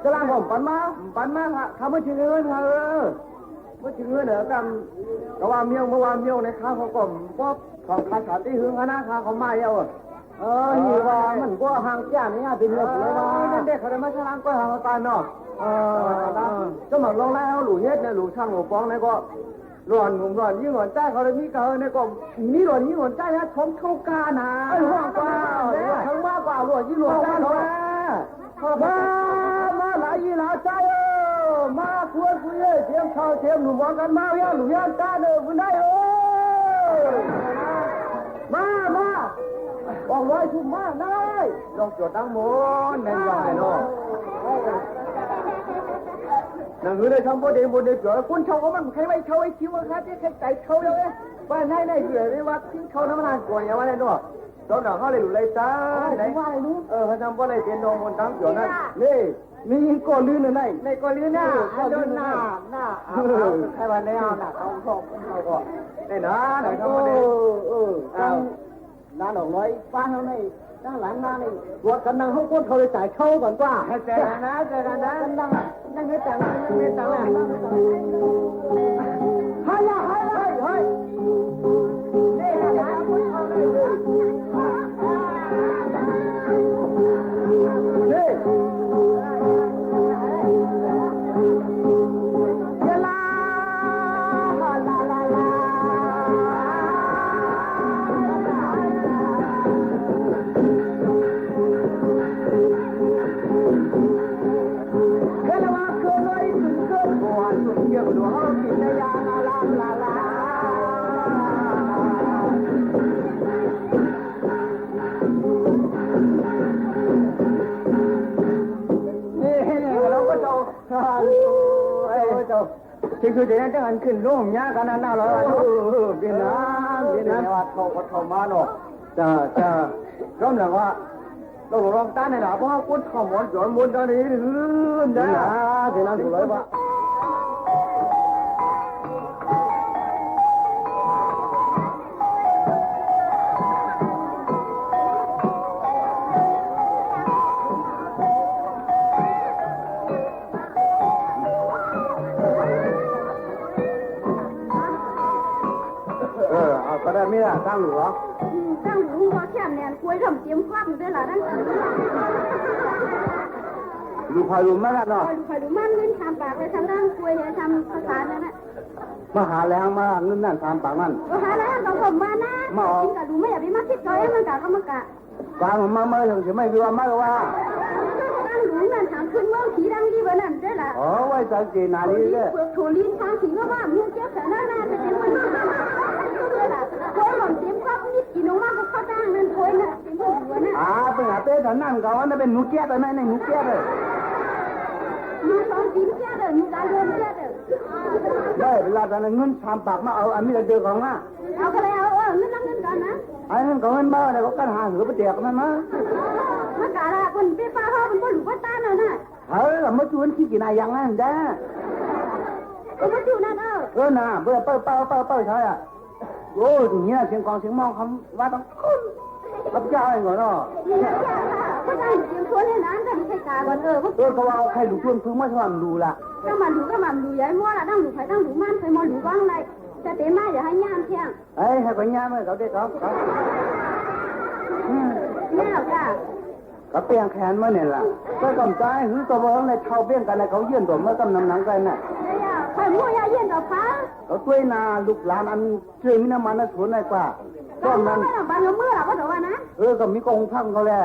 จะลางผมปันมา ปันมาค่ะ ข้ามาถึงเฮือนค่ะ เออ เมื่อถึงเฮือนเหรอ กำ กะว่าเมี้ยง เมื่อวานเมี้ยงในข้าวเขาก็บอกของข้าสาตี้หึงคณะข้าเขามาเอา เออ นี่ว่ามันก็ห่างแก่นี่เป็นเรื่องเลยว่า นั่นเด็กเขาได้มาสร้างก็หาตาเนาะ เออ เจ้าหม่ำลองไล่เอาหลู่เฮ็ดเนี่ย หลู่ช่างหลู่ปองเนี่ยก็ หล่อนหนุ่มหล่อนยิ่งหล่อนใต้เขาเลยมีเกินเนี่ยก็ มีหล่อนยิ่งหล่อนใต้นะ ผมเข้ากานะ ไอ้ห้องกาเนี่ย ทั้งมากกว่าหล่อนยิ่งหล่อนใต้เขา มา มาหลายยี่หลายใจเออ มาชวนคุยเอ้ย เตรียมข้าวเตรียมหนุ่มหวังกันมาเฮียหนุ่มเฮียนต้านเอ้ย บุญได้เอ้ย มา มา ออกร้อยทุ่มมา นาย ลองจดตั้งมนต์ในวันเนาะ หนังหื้อได้ทำบ่ได้บ่ได้เปียว คนเฒ่าก็มันใครไว้เฒ่าไอ้คิวอะครับ ใครไก่เฒ่าแล้วเอ้ย ว่านาย นายเหื่อยเลยว่าทิ้งเขาน้ำมันก่อนอย่าว่าเลยเนาะ ต๋อนหลังเขาเลยหลู่เลยต๋า โอ้ย ไหน ว่าอะไรรู้ เออ เขาทำบ่ได้เปลี่ยนดองบนต๋ามเปียวนั่น นี่ นี่ก็ลื่นนะ ไหน นี่ก็ลื่นนะ เออ ก็ลื่นนะ อันนั้นน่ะ น่ะ เอา เออ เอา ใครว่าแนวน่ะ เอาพวกเขาก่อน นี่นะ ไหนทำบ่ได้ เออ เออ เอา นั่นออกร้อย ป้าเฮาใน ด้านหลังมานี่ ตรวจกันนั่งเฮาก้นเขาเลยจ่ายเข้าก่อนกว่า ให้เจอกันนะ เจอกันนะ นั่ง นั่งให้จัง นั่งให้จังแหละ เฮ้ย เฮ้ย เฮ้ย เฮ้ย นี่ เวลา นี่ นี่ เราก็เจ้า เอ้ย เจ้า คือ คือจะยังจังอันขึ้นลงยากขนาดนั้นเหรอ เออ เออ เออ เปลี่ยนน้ำ เปลี่ยนน้ำ ว่าเฒ่าก็เฒ่ามาเนาะ จ้า จ้า ย่อมแหละว่า เราลองต้านให้หน่อย เพราะว่าคนเฒ่าหมอนจอนมนต์ตอนนี้หื้นนะ เดี๋ยวนะ เดี๋ยวนะ ถูกแล้วว่า เออ เอาก็ได้ มีละ ตั้งหลู่เหรอ อืม ตั้งหลู่ว่าแค่แหนนกล้วยเริ่มเตรียมฟักอยู่ด้วยล่ะนั่น หลู่ไผหลู่มันละเนาะ เออ หลู่ไผหลู่มัน เงินสามปากเลย ทำด้านกล้วยเนี่ย ทำภาษาเนี่ยนะ มาหาแรงมาเงินนั่นสามปากนั่น เออ หาแรงก็ผมมานะ มาออก กินกับหลู่ไม่อย่าไปมาคิดเขาเอง มันกะก็มันกะ กลางมาเมื่อยังจะไม่ว่าไม่ว่า ตั้งหลู่นั่นถามขึ้นเมืองผีดังดีกว่านั่นด้วยล่ะ อ๋อ ไว้สังเกตหน้านี้เด้อ เปลือกถั่วลิ้นทางสิงห์ก็ว่ามึงเจ็บแต่หน้าหน้าจะเป็นคนด้วยล่ะ โอยหล่อนเต็มควักนิดกินออกมาก็เข้าตั้งนั่นโอยน่ะ เต็มหัวน่ะ อ่า เป็นหาเต้นนั่นเขาว่านั่นเป็นหนูแก๊สนะ ในหนูแก๊สเลย หนูสองสิบแก๊สเลย หนูสามเดือนแก๊สเลย ได้เวลาตอนนั้นเงินสามปากมาเอา อันนี้เราเจอของอ่ะ เอาก็เลยเอา เออ เงินนั่งเงินก่อนนะ ไอ้นั่นเขาเงินมาแล้วก็กันหาหือไปแจกมันมา มันกะละคนไปฟ้าพ่อมันบ่หลูกบ่ตาน่ะนะ เออ มาชวนขี้กินอะไรอย่างนั้นจ้ะ ก็มาอยู่นั่นเออ เออน่ะ เบอร์เป้าเป้าเป้าเป้าใช่อ่ะ โอ้ อย่างเงี้ย เสียงกลองเสียงมองคำว่าต้องคุ้น รับเจ้าไอ้หัวเนาะ เนี่ย เนี่ย เนี่ย ก็ได้เสียงคนในนั้นก็มีใครกล้าก่อนเออ เออ ก็ว่าเอาใครหลูกชวนพึ่งมาชวนดูล่ะ ก็มาดูก็มาดู อย่าให้มัวละ ตั้งดูใครตั้งดูมัน ใครมัวดูบ้างไร จะเตะมาอย่าให้ย่ามเที่ยง เอ้ย ให้ไปย่ามให้เขาได้ครับ ครับ อืม เนี่ยจ้ะ เขาเปลี่ยนแขนมาเนี่ยล่ะ ก็กำใจหือก็บอกในเท่าเบี้ยงกันนะ เขาเยื่อนตัวเมื่อกำนำหนังกันน่ะ เนี่ย ใครมัวอย่าเยื่อนต่อเขา เขาช่วยนาลูกหลานอันช่วยมีน้ำมันนะสวนในกว่า ก็มัน ไม่ต้องบังเอามือหรอก ก็ถือว่านะ เออ ก็มีกองพังเขาแหละ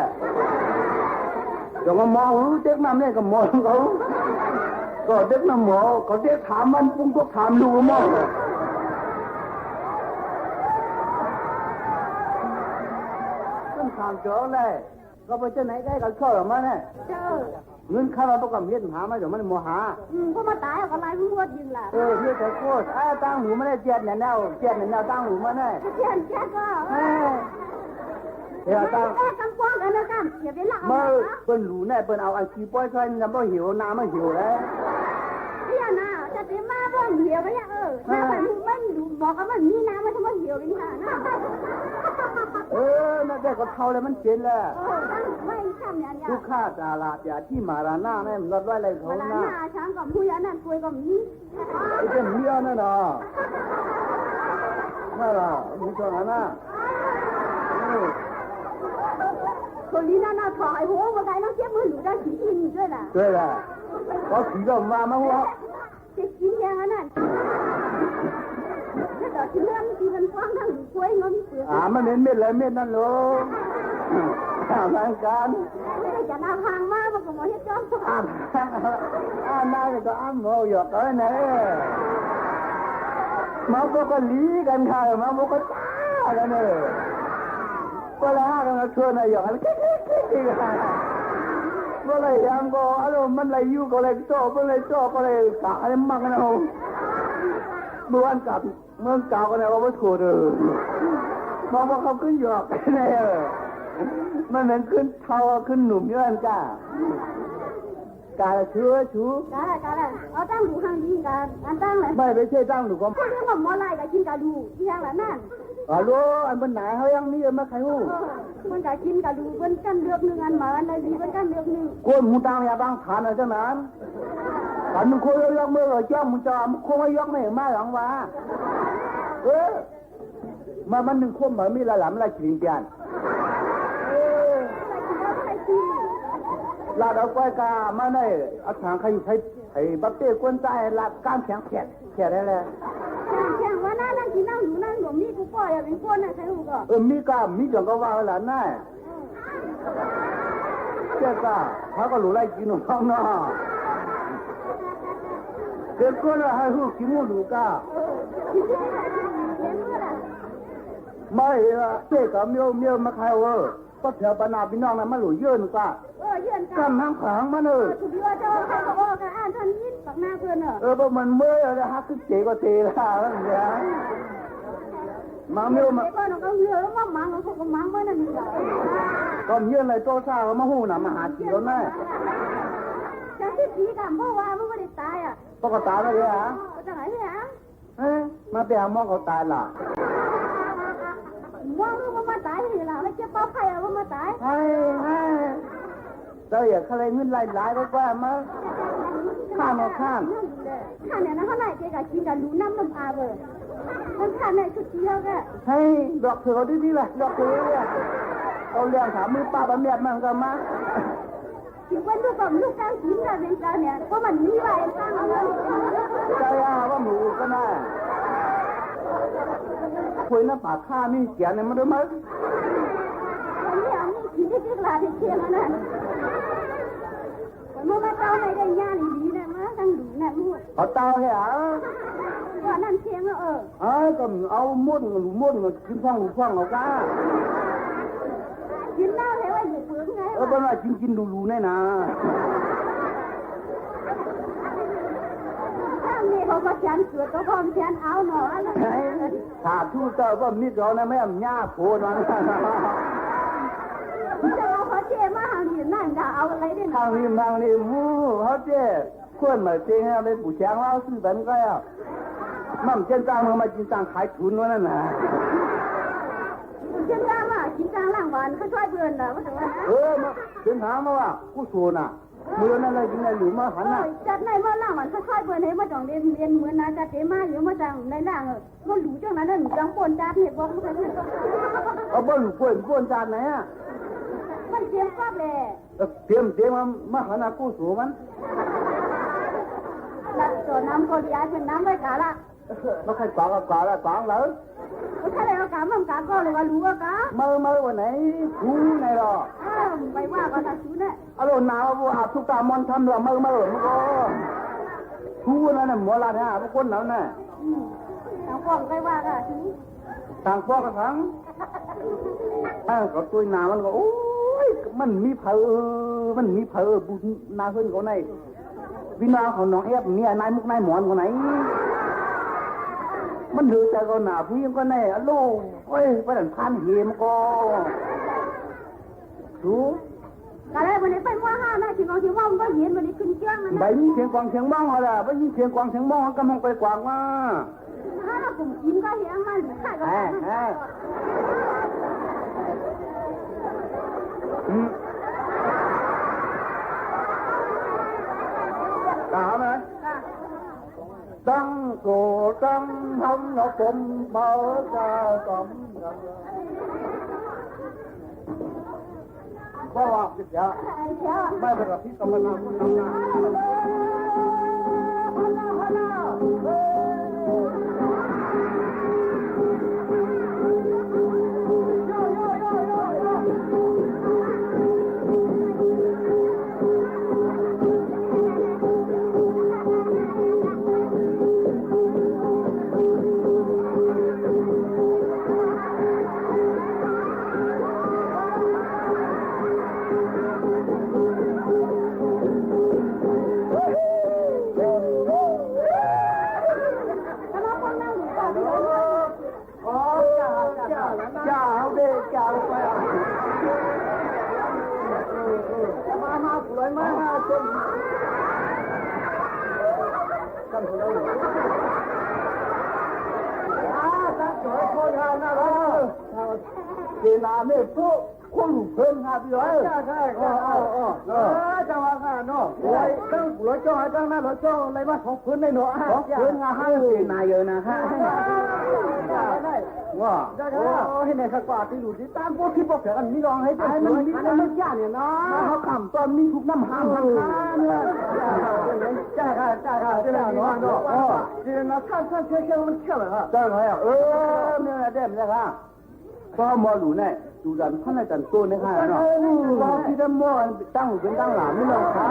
เดี๋ยวก็มองรู้เด็กน้ำเนี่ยก็มองเขา ก็เด็กน้ำหมอ ก็เด็กถามมันปุ้งก็ถามลูกหมอ ต้องถามเจอเลย ก็บ่เจ้าไหนได้ก็ชอบมันน่ะ เจ้า เงินข้ามาบ่ก็เฮ็ดหามา เดี๋ยวมันบ่หา อืม บ่มาต๋ายก็ลายมันหมดยิ่งล่ะ เออ เฮ็ดแต่โคตร อ่า ตั้งหลูมาได้เจ็ดเนี่ยแนว เจ็ดเนี่ยแนว ตั้งหลูมาได้ เจ็ด เจ็ดก็ เออ เดี๋ยวตั้ง แก้กำปองกันนะกัน อย่าไปละเอา เมื่อ มา เปิ้นหลูเนี่ย เปิ้นเอาอันขี้ป้อยใส่นี่นะ บ่เหี่ยว น้ำมันเหี่ยวแล้ว เนี่ยนะ จะเต็มมาบ่เหี่ยวก็เนี่ย เออ น้ำมัน มันหลู บอกว่ามันมีน้ำ มันจะบ่เหี่ยวกันนี่นะ เออ นั่นแหละก็เฒ่าแล้วมันเป๋นแล้ว เออ ตั้งไว้ซ้ำเนี่ย ทุกข้าจาระ อย่าที่มาราหน้าแม่มันลดร้อยอะไรเขา มาราหน้า นะ ช้างกับผู้ยานั่นป่วยก็มี ไอ้เจ้าเมียนั่นน่ะ นั่นล่ะ มีเท่านั้นน่ะ อืม คนนี้น่า น่าถอย โห เมื่อกี้น้องเจ็บมือหนูได้สีอินด้วยน่ะ ด้วยล่ะ เขาสีดำมามาหัว จะกินอย่างนั้นน่ะ แล้วต่อที่เรื่องที่มันกว้างทั้งหนูกล้วยเนาะ มีเปลือก อ่า มันเป็นเม็ดอะไรเม็ดนั่นลง อ่า ร่างกาย ไม่ได้จะนำทางมา มันก็มาเฮ็ดจ้อง อ่า อ่า นายก็อ้ำหัวหยอกเอาไว้ไหน มาพวกก็หลีกั๋นค่ะ มาพวกก็จ้ากั๋นเน่อ ก็เลยหากั๋นมาชวนนายหยอกกั๋น คิกๆๆๆ บ่ได้หยังก็อารมณ์มันไหลอยู่ก็เลยโจ้ บ่ได้โจ้ก็เลยกะให้มั่งเอา เมื่อวานกลับ เมืองเก่าก็ได้ว่าบ่ถูกเด้อ มองว่าเขาขึ้นหยอกแน่ มันเหมือนขึ้นเฒ่าขึ้นหนุ่มอยู่นั่นจ้า กาละเชื่อชู กาละ กาละ เอาตั้งดูข้างดีกา อันตั้งเลย ไม่ ไม่ใช่ตั้งดูก็ เขาเรียกว่าหมอไล่กับกินกาดู อีหยังล่ะนั่น อ๋อ รู้ อันเปิ้นหนาเขายังมีมาใครฮู้ เออ เปิ้นกากินกาดู เปิ้นกั้นเลือกนึ่ง อันหมาอันใดดี เปิ้นกั้นเลือกนึ่ง คนหูตาอย่าบางฐานอะไรทั้งนั้น อันมึงโคยยกมือเลยจ้องมึงจะเอามึงโคยยกไม่มาหลังวะ เออ มามันนึ่งคมมามีละหลำละขิงเปียน เออ ลาดเอาก้อยกามาใน เอาถังใครอยู่ใคร ไอ้บักเต้กวนใต้ลาดก้านแข็งแขดแขดได้แล้ว แข็งแข็งว่านั่นนั่งกินนั่งอยู่นั่งหลวมนี่กูปล่อยอ่ะเป็นคนน่ะใครรู้ก็ เออ มีกา มีจังก็ว่าละน่า เจ้าก้า เขาก็หลูไล่กิ๋นของเขาเนาะ เด็กก็เลยให้ฮู้กิ๋นฮู้หลูก้า มาเห็นละเจ๊กับเมียว เมียวมาใครเว้อ ก็แถวบ้านนาพี่น้องนะมาหลูเยินก้า เออ เยินก้า กำหังขังมันเออ ถูกว่าเจ้าใครก็บอกกับอ่านท่านยินปากหน้าเพิ่นเนอะ เออ บ่มันเมื่อยแล้วฮักคือเจ๊ก็เจ๊ละ มันเนี่ย มังเมียวมา เดี๋ยวก่อน เอาเรือแล้วมามัง เอาพวกก็มังไว้นั่นนี่แหละ ก็เมียอะไรโตซ่าก็มาฮู้น่ะ มาหากิ๋นแล้วแม่ จะสิบปีกำเพราะว่ามันไม่ได้ตายอ่ะ ปกติตายแล้วเหรอ ก็จะไหนเนี่ย เอ๊ะ มาไปหาหมอเขาตายล่ะ หมอรู้ว่ามาตายนี่ล่ะ ไม่เจ็บเบาไข้เอาว่ามาตาย ใช่ ใช่ เจ้าอย่าเข้าใจเงินหลายๆ ก็ว่ามา ข้ามเอาข้าม ข้าเนี่ยนะ เท่าไหร่เจ๊ก็กิ๋นกับหลูน้ำนมอาเบอร์ มันข้าเนี่ยชุดเดียวก็ ให้ดอกเถื่อดีๆ ล่ะ ดอกเถื่อดีๆ เอาเรื่องถามมือป้าป้าแม่มันก็มา กิ๋นวันลูกกับลูกกลางกิ๋นกันเป็นเจ้าเนี่ย เพราะมันมีไว้ตั้งเอาไว้ ใช่อ่ะ ว่าหมูก็น่า คุยน้ำปากข้านี่เสียเนี่ยมันด้วยมั้ย วันนี้เอานี่กิ๋นได้เจ๊กลาได้เชียงแล้วนะ เมื่อมาเต้าในได้ย่านดีนะ มาตั้งดีนะลูก เอาเต้าให้อ่ะ ว่านั่นเชียงแล้วเออ เอ้ย ก็เอาหมด หลูหมด กิ๋นพ่องหลูพ่องเอาก้า กิ๋นเหล้าแล้วไอ้หลูเปลือกไง เออ เป็นว่ากิ๋นกิ๋นหลูๆ แน่นะ ถ้ามีเขาก็เขียนเกิดก็พร้อมเขียนเอาหน่อ สาธุเจ้า ว่ามิตรเรานะ แม่มย่าโผล่นะ จะเอาเขาเจ๊มาหาหนีนั่นจะเอาอะไรได้นะ ทางนี้ทางนี้ หมู่เขาเจ๊ ควรมาเจ๊งให้เอาไปปู๋แฉงเล้าซื้อบันก็อ่ะ มั่มเจ้นจ้างมึงมากิ๋นจ้างขายทุนวะนั่นน่ะ เจ้นจ้างว่ากิ๋นจ้างล้างบ้านเขาช่วยเพื่อนน่ะ ว่าแต่ว่านะ เออ มาเดินทางมาว่า กู้โสน่ะ มื้อนั้นเลยกิ๋นในหลุมมาหันน่ะ เออ จัดในเมื่อล้างบ้านเขาช่วยเพื่อนให้มาจ่องเรียน เรียนเหมือนน่ะ จัดเตมาอยู่มาจ่องในล้างเออ มันหลูจังนั้นน่ะ หลูจังปนจานให้บอกมัน เอาบ่หลูปน ปนจานไหนอ่ะ มันเตรียมปั๊บแหละ เออ เตรียม เตรียมมา มาหาหน้ากู้สูมัน หลักสอนน้ำเขาดีอ้ายเพิ่นน้ำไว้กาละ มาใครกวางก็กวางละ กวางเหรอ ถ้าได้เอากามันกาก็เลยว่าหลูก็กา เมื่อ เมื่อวันไหน ถูไหนหรอ อ้าว ไปว่ากันนะสูเนี่ย เอาโลดหนาวบ่อาบทุกตามอนทำละเมอเมอมันก็ ทูนั่นน่ะ หมอลาดฮะ พวกคนนั้นน่ะ อืม ทางป้องไปว่ากัน ทางป้องกับทาง เออ เขาตุ้ยหนามันก็ โอ้ย มันมีใผ เออ มันมีใผ เออ บุญหน้าเฮือนเขาไหน พี่น้องเขาหนองแอบ เมียนายมุกนายหมอนเขาไหน มันหือใจ๋เขาหนา ผู้หญิงเขาไหน อะโล โอ้ย ไปดันพานเหมก็ ดู กะเลยวันนี้ไปมั่วห้านะ เชียงกองเชียงม่องก็เห็นวันนี้ขึ้นเจื้องนะ ใบมีเชียงกองเชียงม่องเอาล่ะ ใบมีเชียงกองเชียงม่องก็มองไปกว้างว่า ถ้าเราผมกินก็เห็นมัน เออ เออ อืม กล่าวไหม ตั้งโกตั้งทำเนาะ ผมเบาจะสม บ่ว่าผิดยะ ไม่เป็นไร พี่กำลังทำงาน อ๋อ จ้า จ้า จ้า เอาเด้อ จ้า ลงไปอ่ะ เออ เออ มา มา สวยมาก มา เชิญ ท่านผู้ชม อ่า ตั้งสวย โคตรน่ารัก เจนาเนี่ย พวก คนหลู่เพิ่นครับพี่น้อย ใช่ ใช่ ใช่ เออ เออ เออ เออ เจ้าว่าข้าเนาะ โอ้ย ตั้งหัวจ้อง ตั้งหน้าหัวจ้อง อะไรมาของเพิ่นได้เนาะ ของเพิ่นอ่ะ ห้าสิบนายเยอะนะฮะ ได้ ได้ ว่า ได้ครับ โอ้ย ให้แม่ข้ากว่าที่หลุดที่ตามพวกที่พวกแถวอันนี้ลองให้เป็น ให้มันมี ให้มันจ้าเนี่ยเนาะ เขาทำตอนมีทุกน้ำห้ามทางค้าเนี่ย ใช่ครับ ใช่ครับ ใช่ครับเนาะ เออ ที่นั่นนะ ท่าน ท่านเชื่อ เชื่อมันเชื่อเหรอครับ ใช่ครับ เออ เนี่ย ได้เหมือนกันครับ ป้อหมอหลู่เนี่ย ดูดันพันในจันโก้เนี่ยค่ะเนาะ ป้อที่ได้หมอตั้งหูเป็นตั้งหลานนี่เนาะค่ะ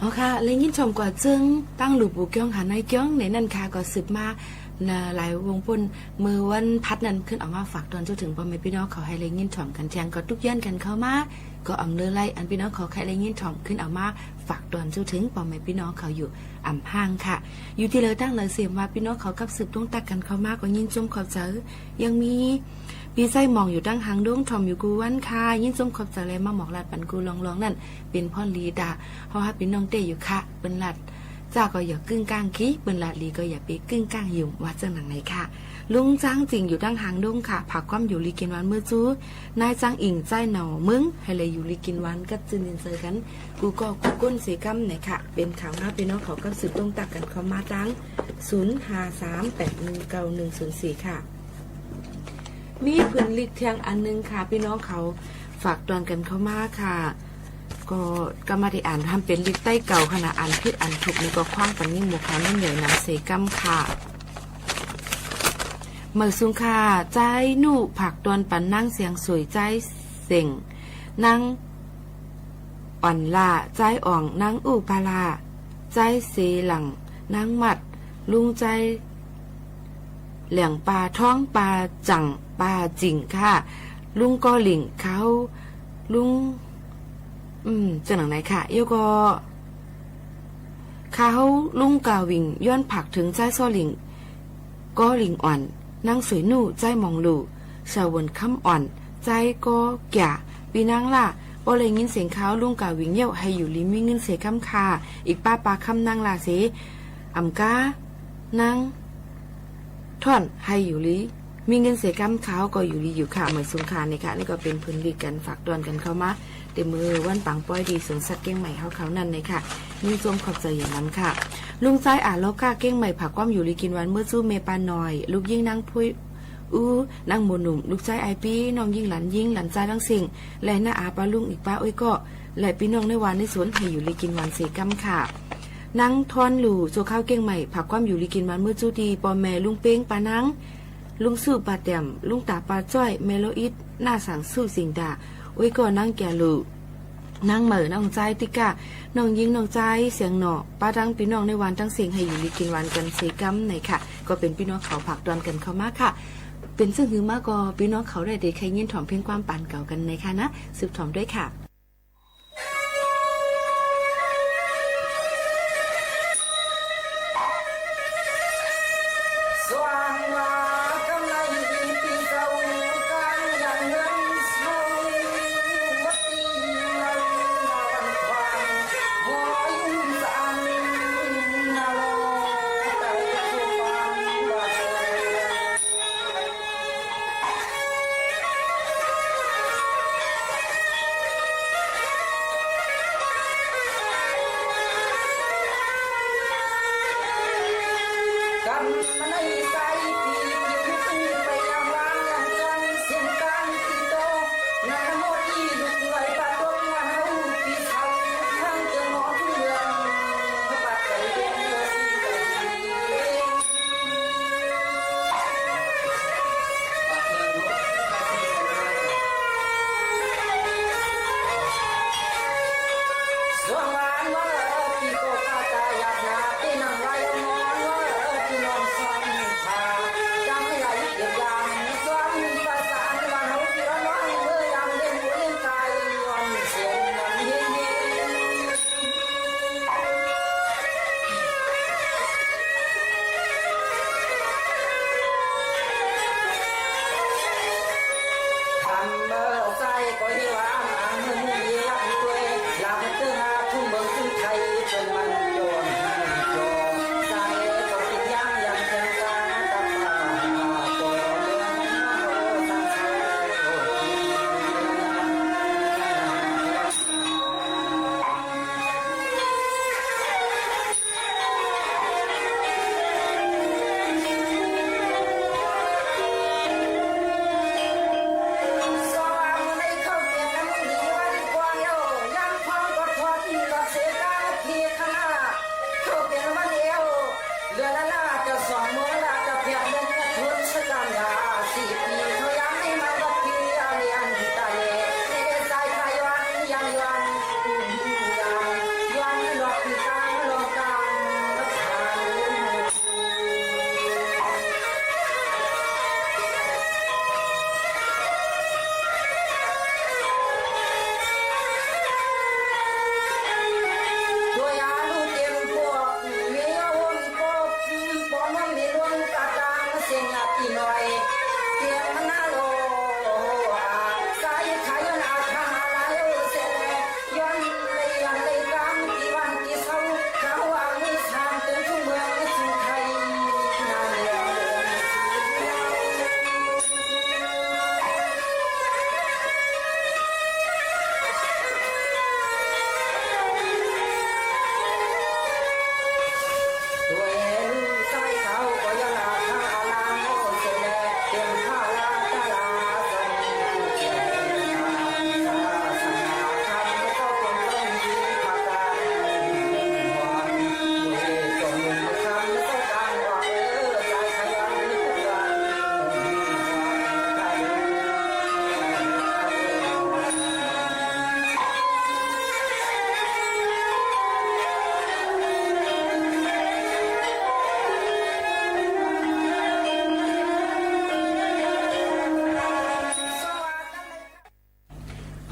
อ๋อค่ะ ได้ยินชมกว่าเจิง ตั้งหลู่ปู่เกี้ยงหานายเกี้ยงในนั้นค่ะ ก็สืบมา นะ หลายวงป้น เมื่อวันพัดนั้นขึ้นเอามาฝากตอนเจ้าเถิงป้อแม่ปี้น้องเขาหื้อได้ยินชมกั๋นแทง ก็ตุ๊กเยียนกั๋นเข้ามา ก็อำเนอไล่ อันปี้น้องเขาใค่ได้ยินชมขึ้นเอามาฝากตอนเจ้าเถิงป้อแม่ปี้น้องเขาอยู่ อ่ำห้างค่ะ อยู่ตี้เลิวตั้งเลิวเสียมว่าปี้น้องเขากับสืบตรงตั๊กกั๋นเข้ามา ก็ยินชมขอบใจ๋ ยังมี ปี้ใจ๊หม่องอยู่ตังหางดง ถ่อมอยู่กู้วันค่ะ ยินชมขอบใจ๋ และมาหมอกลาดปันกู้ลองๆ นั้น เป๋นพ่อนดีต๋า เฮาฮักปี้น้องเต้อยู่ค่ะ เปิ้นลาดจ้าก็อย่ากึ้งก้างขี้ เปิ้นลาดดีก็อย่าไปกึ้งก้างหยุ่ม ว่าเจ้าหนังไหนค่ะ ลุงจ๊างจิ่งอยู่ตังหางดงค่ะ ฝากความอยู่ลีกิ๋นหวานเมื่อจู้ นายจ๊างอิ่งใจ๊เหนาเมือง หื้อได้อยู่ลีกิ๋นหวานกัดจื้นเย็นใจ๋กั๋น กู้ก้อกู้ก้นเสียก้ำไหนค่ะ เป๋นข่าวมาปี้น้องเขากับสืบตรงตั๊กกั๋นเข้ามาตัง ศูนย์ห้าสามแปดหนึ่งเก้าหนึ่งศูนย์สี่ค่ะ มีผืนลิกแทงอันนึ่งค่ะ ปี้น้องเขาฝากตอนกั๋นเข้ามาค่ะ ก็กำมาได้อ่านทำเป๋นลิกใต้เก่าค่ะนะ อ่านผิดอ่านถูกนี่ก็คว้างปันยิ่งหมู่เขาน้ำใหญ่น้ำเสก้ำค่ะ เมื่อสูงค่ะ ใจ๊หนู้ฝากตอนปันนางเสียงสวย ใจ๊เสียง นาง อ่อนล่า ใจ๊อ่อง นางอู้ปาล่า ใจ๊เสหลัง นางมัด ลุงใจ๊ แหลงปาท้อง ปาจั่ง ปาจิ่งค่ะ ลุงก้อหลิ่ง เขา ลุง อืม เจ้าหนังไหนค่ะ เอี้ยวก็ เขา ลุงกาหวิ่ง ย้อนฝากเถิงใจ๊ซ้อหลิ่ง ก้อหลิ่งอ่อน นางสวยหนู้ ใจ๊หมองหลู่ สาวนคำอ่อน ใจ๊ก้อแก่ ปี้นางล่า ป้อได้ยินเสียงเขา ลุงกาหวิ่งเย้า หื้ออยู่ดีมีเงินเสก้ำค่ะ อีกป้าปาคำนางล่าเส อ่ำก้า นาง ท่อน หื้ออยู่ดี มีเงินเสียกำ เขาก็อยู่ดีอยู่ค่ะ เหมยสุงค่ะ นี่ค่ะ นี่ก็เป๋นผลดีกั๋น ฝากตอนกั๋นเข้ามา เต็มมือวันปังป้อยดี สวนสัตว์เกียงใหม่เฮาเขานั้นเลยค่ะ ยินดีขอบใจ๋อย่างนั้นค่ะ ลุงใจ๊อาเลาะก้าเกียงใหม่ ฝากความอยู่ดีกิ๋นหวานเมื่อจู้แม่ปาน้อย ลูกยิ่งนางพุ้ยอู้ นางหมูหนุ่ม ลูกใจ๊อ้ายปี้ น้องยิ่งหลานยิ่ง หลานใจ๊ตังเส้ง และน้าอาป้าลุงอีกป้าอ้อยก็ และปี้น้องในหว่านในสวน หื้ออยู่ดีกิ๋นหวานเสียกำค่ะ นางทอนหลู่ โซข้าวเกียงใหม่ ฝากความอยู่ดีกิ๋นหวานเมื่อจู้ตี้ ป้อแม่ลุงเป๊ง ป้านาง ลุงสู้ ป้าแต้ม ลุงต๋า ป้าจ้อย แม่ละอิด น้าสังสู้ สิงดา อ้อยก็ นางแก่หลู่ นางเหมย น้องใจ๊ติ๊กก้า น้องยิ่ง น้องใจ๊เสียงหน่อ ป้าตังปี้น้องในหว่านตังเส้ง หื้ออยู่ดีกิ๋นหวานกั๋นเสียกำ ไหนค่ะ ก็เป๋นปี้น้องเขาฝากตอนกั๋นเข้ามาค่ะ เป๋นเซิ่งหื้อมาก็ ปี้น้องเขาได้เต๋ใค่ยินถ่อมเพลงความปานเก่ากั๋นไหนค่ะนะ สืบถ่อมด้วยค่ะ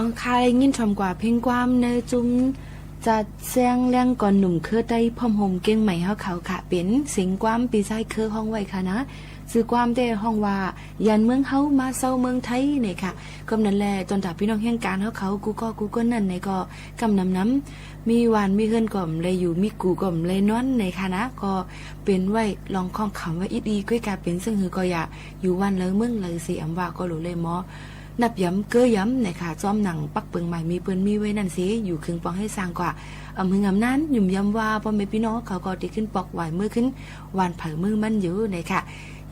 อ๋อ ค่ะ ได้ยินถ่อมกว่าเพลงความในจุมจัดแสดงแรงก่อนหนุ่มเครือไต้พร้อมโฮมเกียงใหม่เฮาเขาค่ะ เป๋นเสียงความปี้จายเครือฮ้องไว้ค่ะนะ จื้อความแต๊ฮ้องว่า ยานเมืองเฮามาเซาเมืองไทย เน่ยค่ะ ก็นั้นแหละ จนถ้าปี้น้องแฮงก๋านเฮาเขา กู้ก้อกู้ก้นนั้นเน่ยก็ กำนำนำ มีบ้านมีเฮือนก็บ่ได้อยู่ มีกู่ก็บ่ได้นอน เน่ยค่ะนะ ก็เป๋นไว้ลองข้องกำไว้อิดอี้ ก้อยกาเป๋นเซิ่งหื้อก็อย่า อยู่บ้านเลิวเมืองเลิวเสีย อำว่าก็หลู่เลยหมอ นับย้ำเกื้อย้ำ เน่ยค่ะ จ้อมหนังปักเปิงหมายมีเปิ้นมีไว้นั้นเสีย อยู่เคิงปองเฮซ่างกว่า อำหึงอำนาน หยุมย้ำว่าป้อแม่ปี้น้องเขาก็ได้ขึ้นปอกไหว้เมือขึ้น บ้านไผเมือมันอยู่ เน่ยค่ะ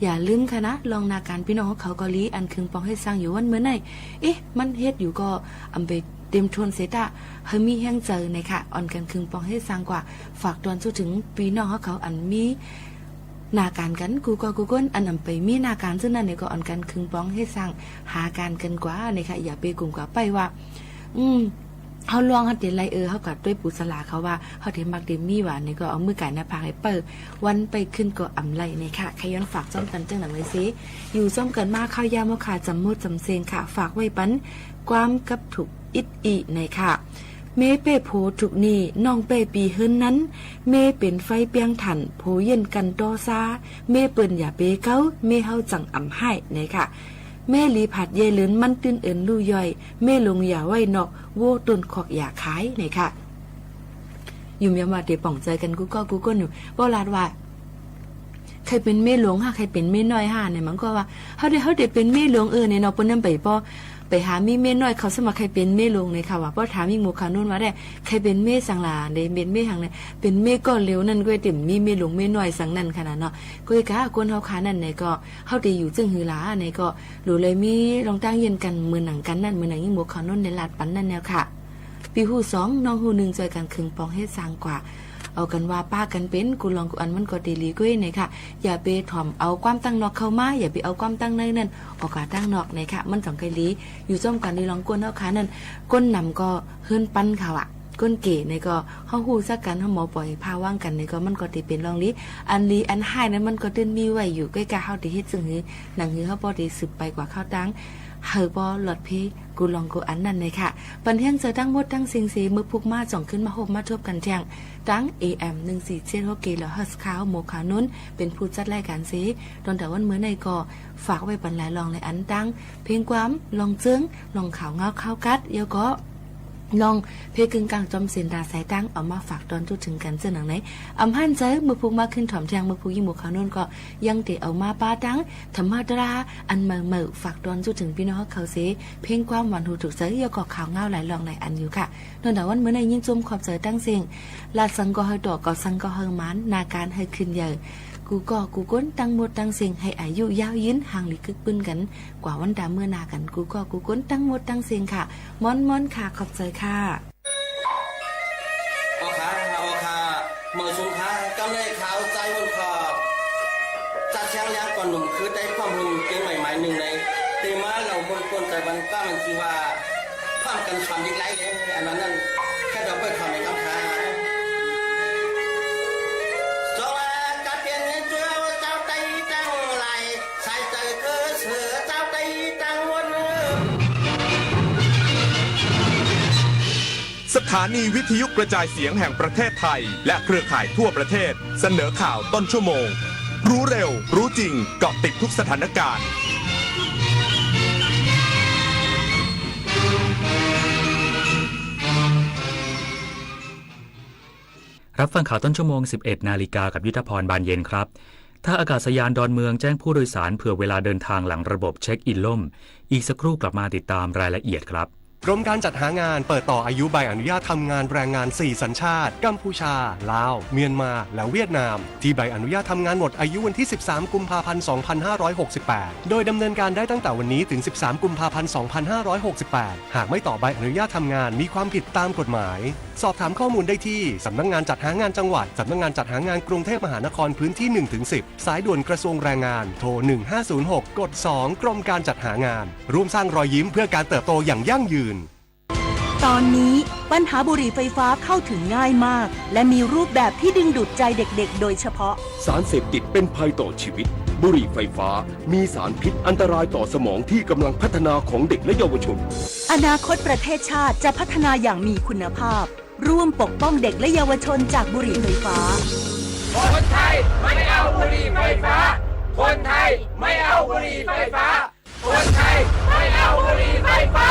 อย่าลืมค่ะนะ ลองนาก๋านปี้น้องเขาเกาหลี อันเคิงปองเฮซ่างอยู่วันเมือนั้น เอ๊ะ มันเฮ็ดอยู่ก็ อำไปเต็มถ้วนเสียตะ หื้อมีแฮงใจ๋ เน่ยค่ะ อ่อนกั๋นเคิงปองเฮซ่างกว่า ฝากตอนสู้เถิงปี้น้องเขา อันมี นาก๋านกั๋น กู้ก้อกู้ก้น อันอำไปมีนาก๋านเซิ่งนั้นเน่ยก็ อ่อนกั๋นเคิงปองเฮซ่าง หาก๋านกั๋นกว่า เน่ยค่ะ อย่าไปกุ่มกว่าไปว่า อืม เฮาลวงเฮาเต๋ไล่ เออ เฮาก็ตวยปูสลาเขาว่า เฮาเต๋มักเต๋มีหว่า เน่ยก็เอามือก๋ายหน้าผากหื้อเปิ้น วันไปขึ้นก็อำไล่ เน่ยค่ะ ใค่ย้อนฝากจ้อมกั๋นเตื้องหลังเลยเสีย อยู่จ้อมกั๋นมาข้าวยามเฮาค่ะ จ๋ำหมดจ๋ำเซ็งค่ะ ฝากไว้ปัน ความกับถูกอิดอี้ เน่ยค่ะ เมย์เป้ผัวถูกนี่ น้องเป้ปีเฮือนนั้น เมย์เป๋นไฟเปียงถ่าน ผัวเยียนกั๋นต่อซา เมย์เปิ้นอย่าเปเก๊า เมย์เฮาจั่งอำไห้ เน่ยค่ะ เมย์หลีผัดเยเลิน มันตื้นเอินลู่ย่อย เมย์หลงอย่าไว้นอก โว้ต้นคอกอย่าขาย เน่ยค่ะ หยุมย้ำว่าเต๋ป๋องใจ๋กั๋นกู้ก้อกู้ก้นอยู่ ป้อลาดว่า ใค่เป๋นเมย์หลวงฮะ ใค่เป๋นเมย์น้อยฮะ เน่ย มันก็ว่า เฮาเต๋ เฮาเต๋เป๋นเมย์หลวง เออ เน่ยเนาะ เปิ้นนั้นไปป้อ ไปหามีเมย์น้อย เขาสมัครใค่เป๋นเมย์หลวง เน่ยค่ะ ว่าป้อถามยิ่งหมู่ขาวนุ่นว่าแต๊ ใค่เป๋นเมย์สังหลา เน่ย เป๋นเมย์หัง เน่ย เป๋นเมย์ก้อนเหลวนั้น ก็เต๋มีเมย์หลวงเมย์น้อยสังนั้นขนาดเนาะ ก็เลยกะ คนเฮาขานั้น เน่ยก็ เฮาเต๋อยู่เซิ่งหื้อหลา เน่ยก็ หลู่เลยมีลองตั้งเยียนกั๋น เหมือนหนังกั๋นนั้น เหมือนหนังยิ่งหมู่ขาวนุ่นเน่ยลาดปันนั้นแนวค่ะ ปี้ฮู้สอง น้องฮู้นึ่ง จ้อยกั๋นเคิงปองเฮซ่างกว่า เอากั๋นว่าปะกั๋นเป๋น กู้ลองกู้อันมันก็เต๋หลีก้วย เน่ยค่ะ อย่าไปถ่อมเอาความตังนอกเข้ามา อย่าไปเอาความตังในนั้น ออกกาตังนอก เน่ยค่ะ มันจั่งใค่หลี อยู่จ้อมกั๋นในลองก้นเฮาขานั้น ก้นหนำก็เฮือนปันเขาอะ ก้นเก๋ เน่ยก็ เฮาฮู้จักกั๋น เฮาหมอป่อยผ่าวางกั๋น เน่ยก็ มันก็เต๋เป๋นลองหลี อันหลีอันไห้นั้น มันก็เติ่นมีไว้อยู่ ก้อยกาเฮาเต๋เฮ็ดเซิ่งหื้อ หนังหื้อเฮาป้อเต๋สืบไปกว่าข้าวตัง หื้อป้อหลอดเภ กู้ลองกู้อันนั้น เน่ยค่ะ ปันแฮงใจ๋ตังหมดตังเซ็งเสีย เมื่อพุกมาจ่องขึ้นมาฮบมาทบกั๋นแท่ง ตัง เอ เอ็ม หนึ่งสี่เจ็ดหก เก และ เฮอร์ท ค่ะ หมู่ขาวนุ่น เป๋นผู้จัดรายก๋านเสีย ตอนต๋าวันเมื่อนั้นก็ ฝากไว้ปันหลายลองหลายอันตัง เพลงความ ลองเจิง ลองข่าวเงาข่าวกัด แล้วก็ ลองเพลงกึ่งกลางจอมเส้นตาสายตัง เอามาฝากตอนสู้เถิงกั๋นเซิ่งหนังใน อำหันใจ๋ เมื่อพุกมาขึ้นถ่อมแท่ง เมื่อพุกยิ่งหมู่ขาวนุ่นก็ ยังเต๋เอามาปะตัง ธรรมดา อันใหม่ๆ ฝากตอนสู้เถิงปี้น้องเขาเสีย เพลงความหวานหูถูกใจ๋ แล้วก็ข่าวเงาหลายลองหลายอันอยู่ค่ะ ตอนต๋าวันเมื่อนั้นยินจมขอบใจ๋ตังเซ็ง ลาดสังก็หื้อต่อ เกาะสังก็หื้อหมาน นาก๋านหื้อขึ้นใหญ่ กู้ก้อกู้ก้นตังหมดตังเซ็ง หื้ออายุยาวยืน ห่างหลีกึ๊กปื้นกั๋น กว่าวันต๋าเมื่อหน้ากั๋น กู้ก้อกู้ก้นตังหมดตังเซ็งค่ะ ม้อนๆ ค่ะ ขอบใจ๋ค่ะ อ๋อค่ะ อ๋อค่ะ เหมาะสมค่ะ กำเนิดขาวใจมนต์ขอบ จัดแสดงก่อนหนุ่มคือได้ความรู้เกียงใหม่หมายหนึ่งใน เต๋มาเหล่ามนต์กวนใจวันก้ามันคือว่า ความกันสอนอีกหลายเลย อันนั้นนั่น แค่เราเปิดความในคำถาม สวัสดีครับ เปลี่ยนเงินเจ้า เจ้าไต้ตั้งหลาย สายใจเธอเสือ เจ้าไต้ตั้งวน สถานีวิทยุกระจายเสียงแห่งประเทศไทย และเครือข่ายทั่วประเทศ เสนอข่าวต้นชั่วโมง รู้เร็ว รู้จริง เกาะติดทุกสถานการณ์ รับฟังข่าวต้นชั่วโมง สิบเอ็ดนาฬิกา กับยุทธพร บานเย็นครับ ท่าอากาศยานดอนเมืองแจ้งผู้โดยสารเผื่อเวลาเดินทางหลังระบบเช็คอินล่ม อีกสักครู่กลับมาติดตามรายละเอียดครับ กรมการจัดหางานเปิดต่ออายุใบอนุญาตทำงานแรงงานสี่สัญชาติ กัมพูชา ลาว เมียนมา และเวียดนาม ที่ใบอนุญาตทำงานหมดอายุวันที่สิบสามกุมภาพันธ์สองพันห้าร้อยหกสิบแปด โดยดำเนินการได้ตั้งแต่วันนี้ถึงสิบสามกุมภาพันธ์สองพันห้าร้อยหกสิบแปด หากไม่ต่อใบอนุญาตทำงานมีความผิดตามกฎหมาย สอบถามข้อมูลได้ที่สำนักงานจัดหางานจังหวัด สำนักงานจัดหางานกรุงเทพมหานครพื้นที่หนึ่งถึงสิบ สายด่วนกระทรวงแรงงาน โทรหนึ่งห้าศูนย์หก กดสอง กรมการจัดหางาน ร่วมสร้างรอยยิ้มเพื่อการเติบโตอย่างยั่งยืน ตอนนี้ปัญหาบุหรี่ไฟฟ้าเข้าถึงง่ายมาก และมีรูปแบบที่ดึงดูดใจเด็กๆ โดยเฉพาะ สารเสพติดเป็นภัยต่อชีวิต บุหรี่ไฟฟ้ามีสารพิษอันตรายต่อสมองที่กำลังพัฒนาของเด็กและเยาวชน อนาคตประเทศชาติจะพัฒนาอย่างมีคุณภาพ ร่วมปกป้องเด็กและเยาวชนจากบุหรี่ไฟฟ้า คนไทยไม่เอาบุหรี่ไฟฟ้า คนไทยไม่เอาบุหรี่ไฟฟ้า คนไทยไม่เอาบุหรี่ไฟฟ้า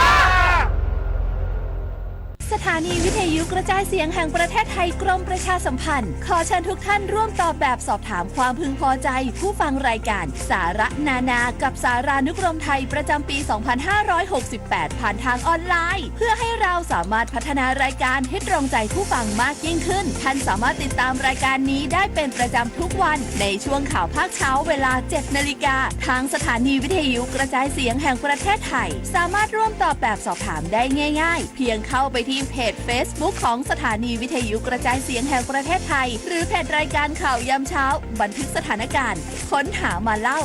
สถานีวิทยุกระจายเสียงแห่งประเทศไทย กรมประชาสัมพันธ์ ขอเชิญทุกท่านร่วมตอบแบบสอบถามความพึงพอใจผู้ฟังรายการสาระนานากับสารานุกรมไทยประจำปี สองพันห้าร้อยหกสิบแปด ผ่านทางออนไลน์ เพื่อให้เราสามารถพัฒนารายการให้ตรงใจผู้ฟังมากยิ่งขึ้น ท่านสามารถติดตามรายการนี้ได้เป็นประจำทุกวันในช่วงข่าวภาคเช้าเวลา เจ็ดนาฬิกา ทางสถานีวิทยุกระจายเสียงแห่งประเทศไทย สามารถร่วมตอบแบบสอบถามได้ง่ายๆ เพียงเข้าไปที่เพจ Facebook ของสถานีวิทยุกระจายเสียงแห่งประเทศไทย หรือเพจรายการข่าวยามเช้า บันทึกสถานการณ์ ค้นหามาเล่า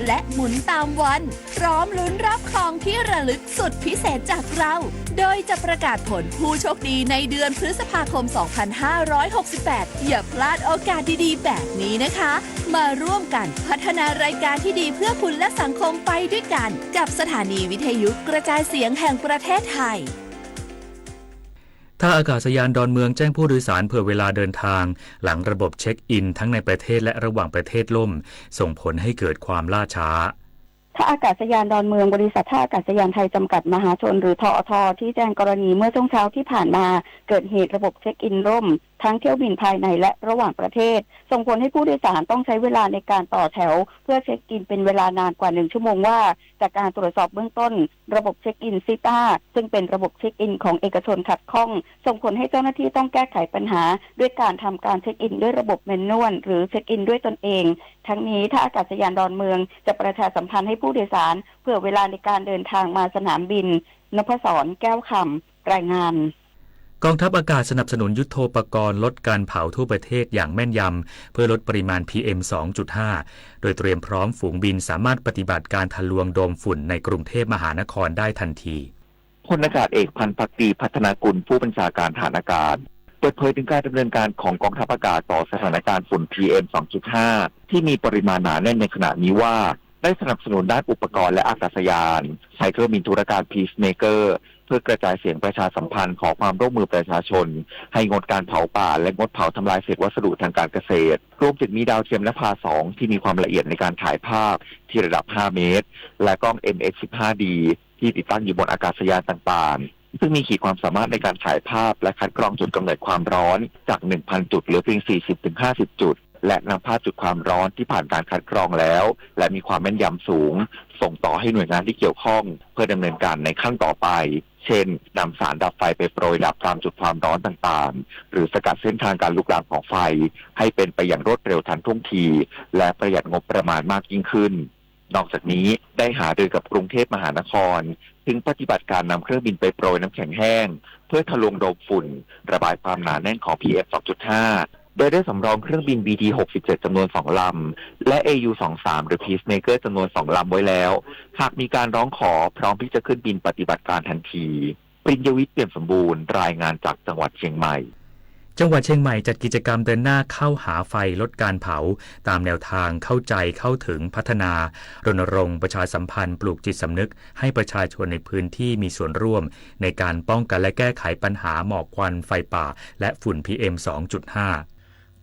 และหมุนตามวัน พร้อมลุ้นรับของที่ระลึกสุดพิเศษจากเรา โดยจะประกาศผลผู้โชคดีในเดือนพฤษภาคม สองพันห้าร้อยหกสิบแปด อย่าพลาดโอกาสดีๆ แบบนี้นะคะ มาร่วมกันพัฒนารายการที่ดีเพื่อคุณและสังคมไปด้วยกัน กับสถานีวิทยุกระจายเสียงแห่งประเทศไทย ท่าอากาศยานดอนเมืองแจ้งผู้โดยสารเผื่อเวลาเดินทาง หลังระบบเช็คอินทั้งในประเทศและระหว่างประเทศล่ม ส่งผลให้เกิดความล่าช้า ท่าอากาศยานดอนเมือง บริษัทท่าอากาศยานไทยจำกัดมหาชน หรือ ทอท ชี้แจงกรณีเมื่อช่วงเช้าที่ผ่านมา เกิดเหตุระบบเช็คอินล่ม ทั้งเที่ยวบินภายในและระหว่างประเทศ ส่งผลให้ผู้โดยสารต้องใช้เวลาในการต่อแถว เพื่อเช็คอินเป็นเวลานานกว่าหนึ่งชั่วโมงว่า จากการตรวจสอบเบื้องต้น ระบบเช็คอินซิต้า ซึ่งเป็นระบบเช็คอินของเอกชนขัดข้อง ส่งผลให้เจ้าหน้าที่ต้องแก้ไขปัญหา ด้วยการทำการเช็คอินด้วยระบบแมนนวล หรือเช็คอินด้วยตนเอง ทั้งนี้ท่าอากาศยานดอนเมืองจะประชาสัมพันธ์ให้ผู้โดยสารเผื่อเวลาในการเดินทางมาสนามบิน นพศร แก้วคำ รายงาน กองทัพอากาศสนับสนุนยุทโธปกรณ์ลดการเผาทั่วประเทศอย่างแม่นยำ เพื่อลดปริมาณ พีเอ็ม สองจุดห้า โดยเตรียมพร้อมฝูงบินสามารถปฏิบัติการทะลวงโดมฝุ่นในกรุงเทพมหานครได้ทันที พลอากาศเอก พันธ์ภักดี พัฒนากุล ผู้บัญชาการทหารอากาศ เปิดเผยถึงการดำเนินการของกองทัพอากาศต่อสถานการณ์ฝุ่น พีเอ็ม สองจุดห้า ที่มีปริมาณหนาแน่นในขณะนี้ว่า ได้สนับสนุนด้านอุปกรณ์และอากาศยาน ใช้เครื่องบินธุรการ Peacemaker เพื่อกระจายเสียงประชาสัมพันธ์ขอความร่วมมือประชาชน ให้งดการเผาป่าและงดเผาทำลายเศษวัสดุทางการเกษตร รวมถึงมีดาวเทียมนภา สอง ที่มีความละเอียดในการถ่ายภาพที่ระดับ ห้าเมตร และกล้อง เอ็มเอ็กซ์ สิบห้าดี ที่ติดตั้งอยู่บนอากาศยานต่างๆ ซึ่งมีขีดความสามารถในการถ่ายภาพและคัดกรองจุดกำเนิดความร้อนจาก หนึ่งพันจุด เหลือเพียง สี่สิบถึงห้าสิบจุด และนำภาพจุดความร้อนที่ผ่านการคัดกรองแล้ว และมีความแม่นยำสูง ส่งต่อให้หน่วยงานที่เกี่ยวข้อง เพื่อดำเนินการในขั้นต่อไป เช่น นำสารดับไฟไปโปรยดับตามจุดความร้อนต่างๆ หรือสกัดเส้นทางการลุกลามของไฟ ให้เป็นไปอย่างรวดเร็วทันท่วงที และประหยัดงบประมาณมากยิ่งขึ้น นอกจากนี้ได้หารือกับกรุงเทพมหานคร ถึงปฏิบัติการนำเครื่องบินไปโปรยน้ำแข็งแห้ง เพื่อทะลวงโดมฝุ่น ระบายความหนาแน่นของ พีเอ็ม สองจุดห้า โดยได้สำรองเครื่องบิน บี ดี หกสิบเจ็ด จำนวนสองลำ และ เอ ยู สองสาม หรือ Peacemaker จำนวนสองลำไว้แล้ว หากมีการร้องขอพร้อมที่จะขึ้นบินปฏิบัติการทันที ปริญญวิทย์ เปี่ยมสมบูรณ์ รายงานจากจังหวัดเชียงใหม่ จังหวัดเชียงใหม่จัดกิจกรรมเดินหน้าเข้าหาไฟลดการเผา ตามแนวทางเข้าใจเข้าถึงพัฒนา รณรงค์ประชาสัมพันธ์ปลูกจิตสำนึกให้ประชาชนในพื้นที่มีส่วนร่วมในการป้องกันและแก้ไขปัญหาหมอกควันไฟป่าและฝุ่น พีเอ็ม สองจุดห้า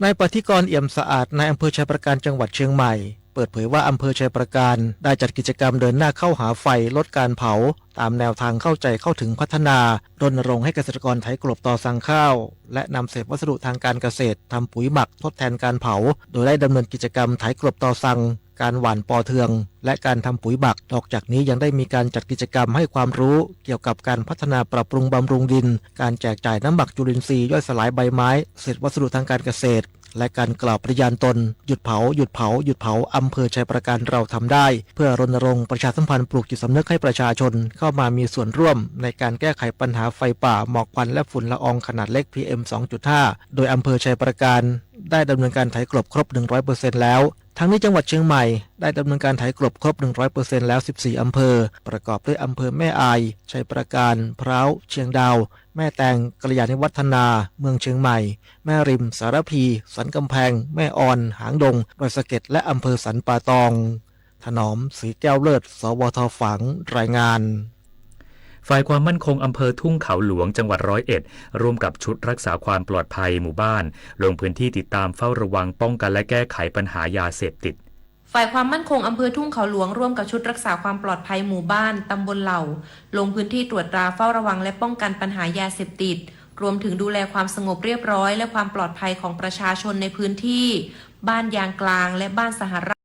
นายปฏิกรณ์ เอี่ยมสะอาด นายอำเภอไชยประการ จังหวัดเชียงใหม่ เปิดเผยว่าอำเภอไชยประการได้จัดกิจกรรมเดินหน้าเข้าหาไฟลดการเผา ตามแนวทางเข้าใจเข้าถึงพัฒนา รณรงค์ให้เกษตรกรไถกลบตอสั่งข้าว และนำเศษวัสดุทางการเกษตรทำปุ๋ยหมักทดแทนการเผา โดยได้ดำเนินกิจกรรมไถกลบตอสั่ง การหว่านปอเทือง และการทำปุ๋ยหมัก นอกจากนี้ยังได้มีการจัดกิจกรรมให้ความรู้เกี่ยวกับการพัฒนาปรับปรุงบำรุงดิน การแจกจ่ายน้ำหมักจุลินทรีย์ย่อยสลายใบไม้ เศษวัสดุทางการเกษตร และการกล่าวปฏิญาณตน หยุดเผา หยุดเผา หยุดเผา อำเภอไชยประการเราทำได้ เพื่อรณรงค์ประชาสัมพันธ์ปลูกจิตสำนึกให้ประชาชนเข้ามามีส่วนร่วมในการแก้ไขปัญหาไฟป่า หมอกควันและฝุ่นละอองขนาดเล็ก พีเอ็ม สองจุดห้า โดยอำเภอไชยประการได้ดำเนินการไถกลบครบ หนึ่งร้อยเปอร์เซ็นต์ แล้ว ทั้งนี้จังหวัดเชียงใหม่ได้ดำเนินการไถกลบครบ หนึ่งร้อยเปอร์เซ็นต์ แล้ว สิบสี่อำเภอ ประกอบด้วยอำเภอแม่อาย ไชยประการ พร้าว เชียงดาว แม่แตง กัลยาณิวัฒนา เมืองเชียงใหม่ แม่ริม สารภี สันกำแพง แม่ออน หางดง ดอยสะเก็ด และอำเภอสันป่าตอง ถนอม ศรีแก้วเลิศ สวท ฝาง รายงาน ฝ่ายความมั่นคงอำเภอทุ่งเขาหลวง จังหวัดร้อยเอ็ด ร่วมกับชุดรักษาความปลอดภัยหมู่บ้าน ลงพื้นที่ติดตามเฝ้าระวังป้องกันและแก้ไขปัญหายาเสพติด ฝ่ายความมั่นคงอำเภอทุ่งเขาหลวงร่วมกับชุดรักษาความปลอดภัยหมู่บ้าน ตำบลเหล่า ลงพื้นที่ตรวจตราเฝ้าระวังและป้องกันปัญหายาเสพติด รวมถึงดูแลความสงบเรียบร้อยและความปลอดภัยของประชาชนในพื้นที่บ้านยางกลางและบ้านสหราช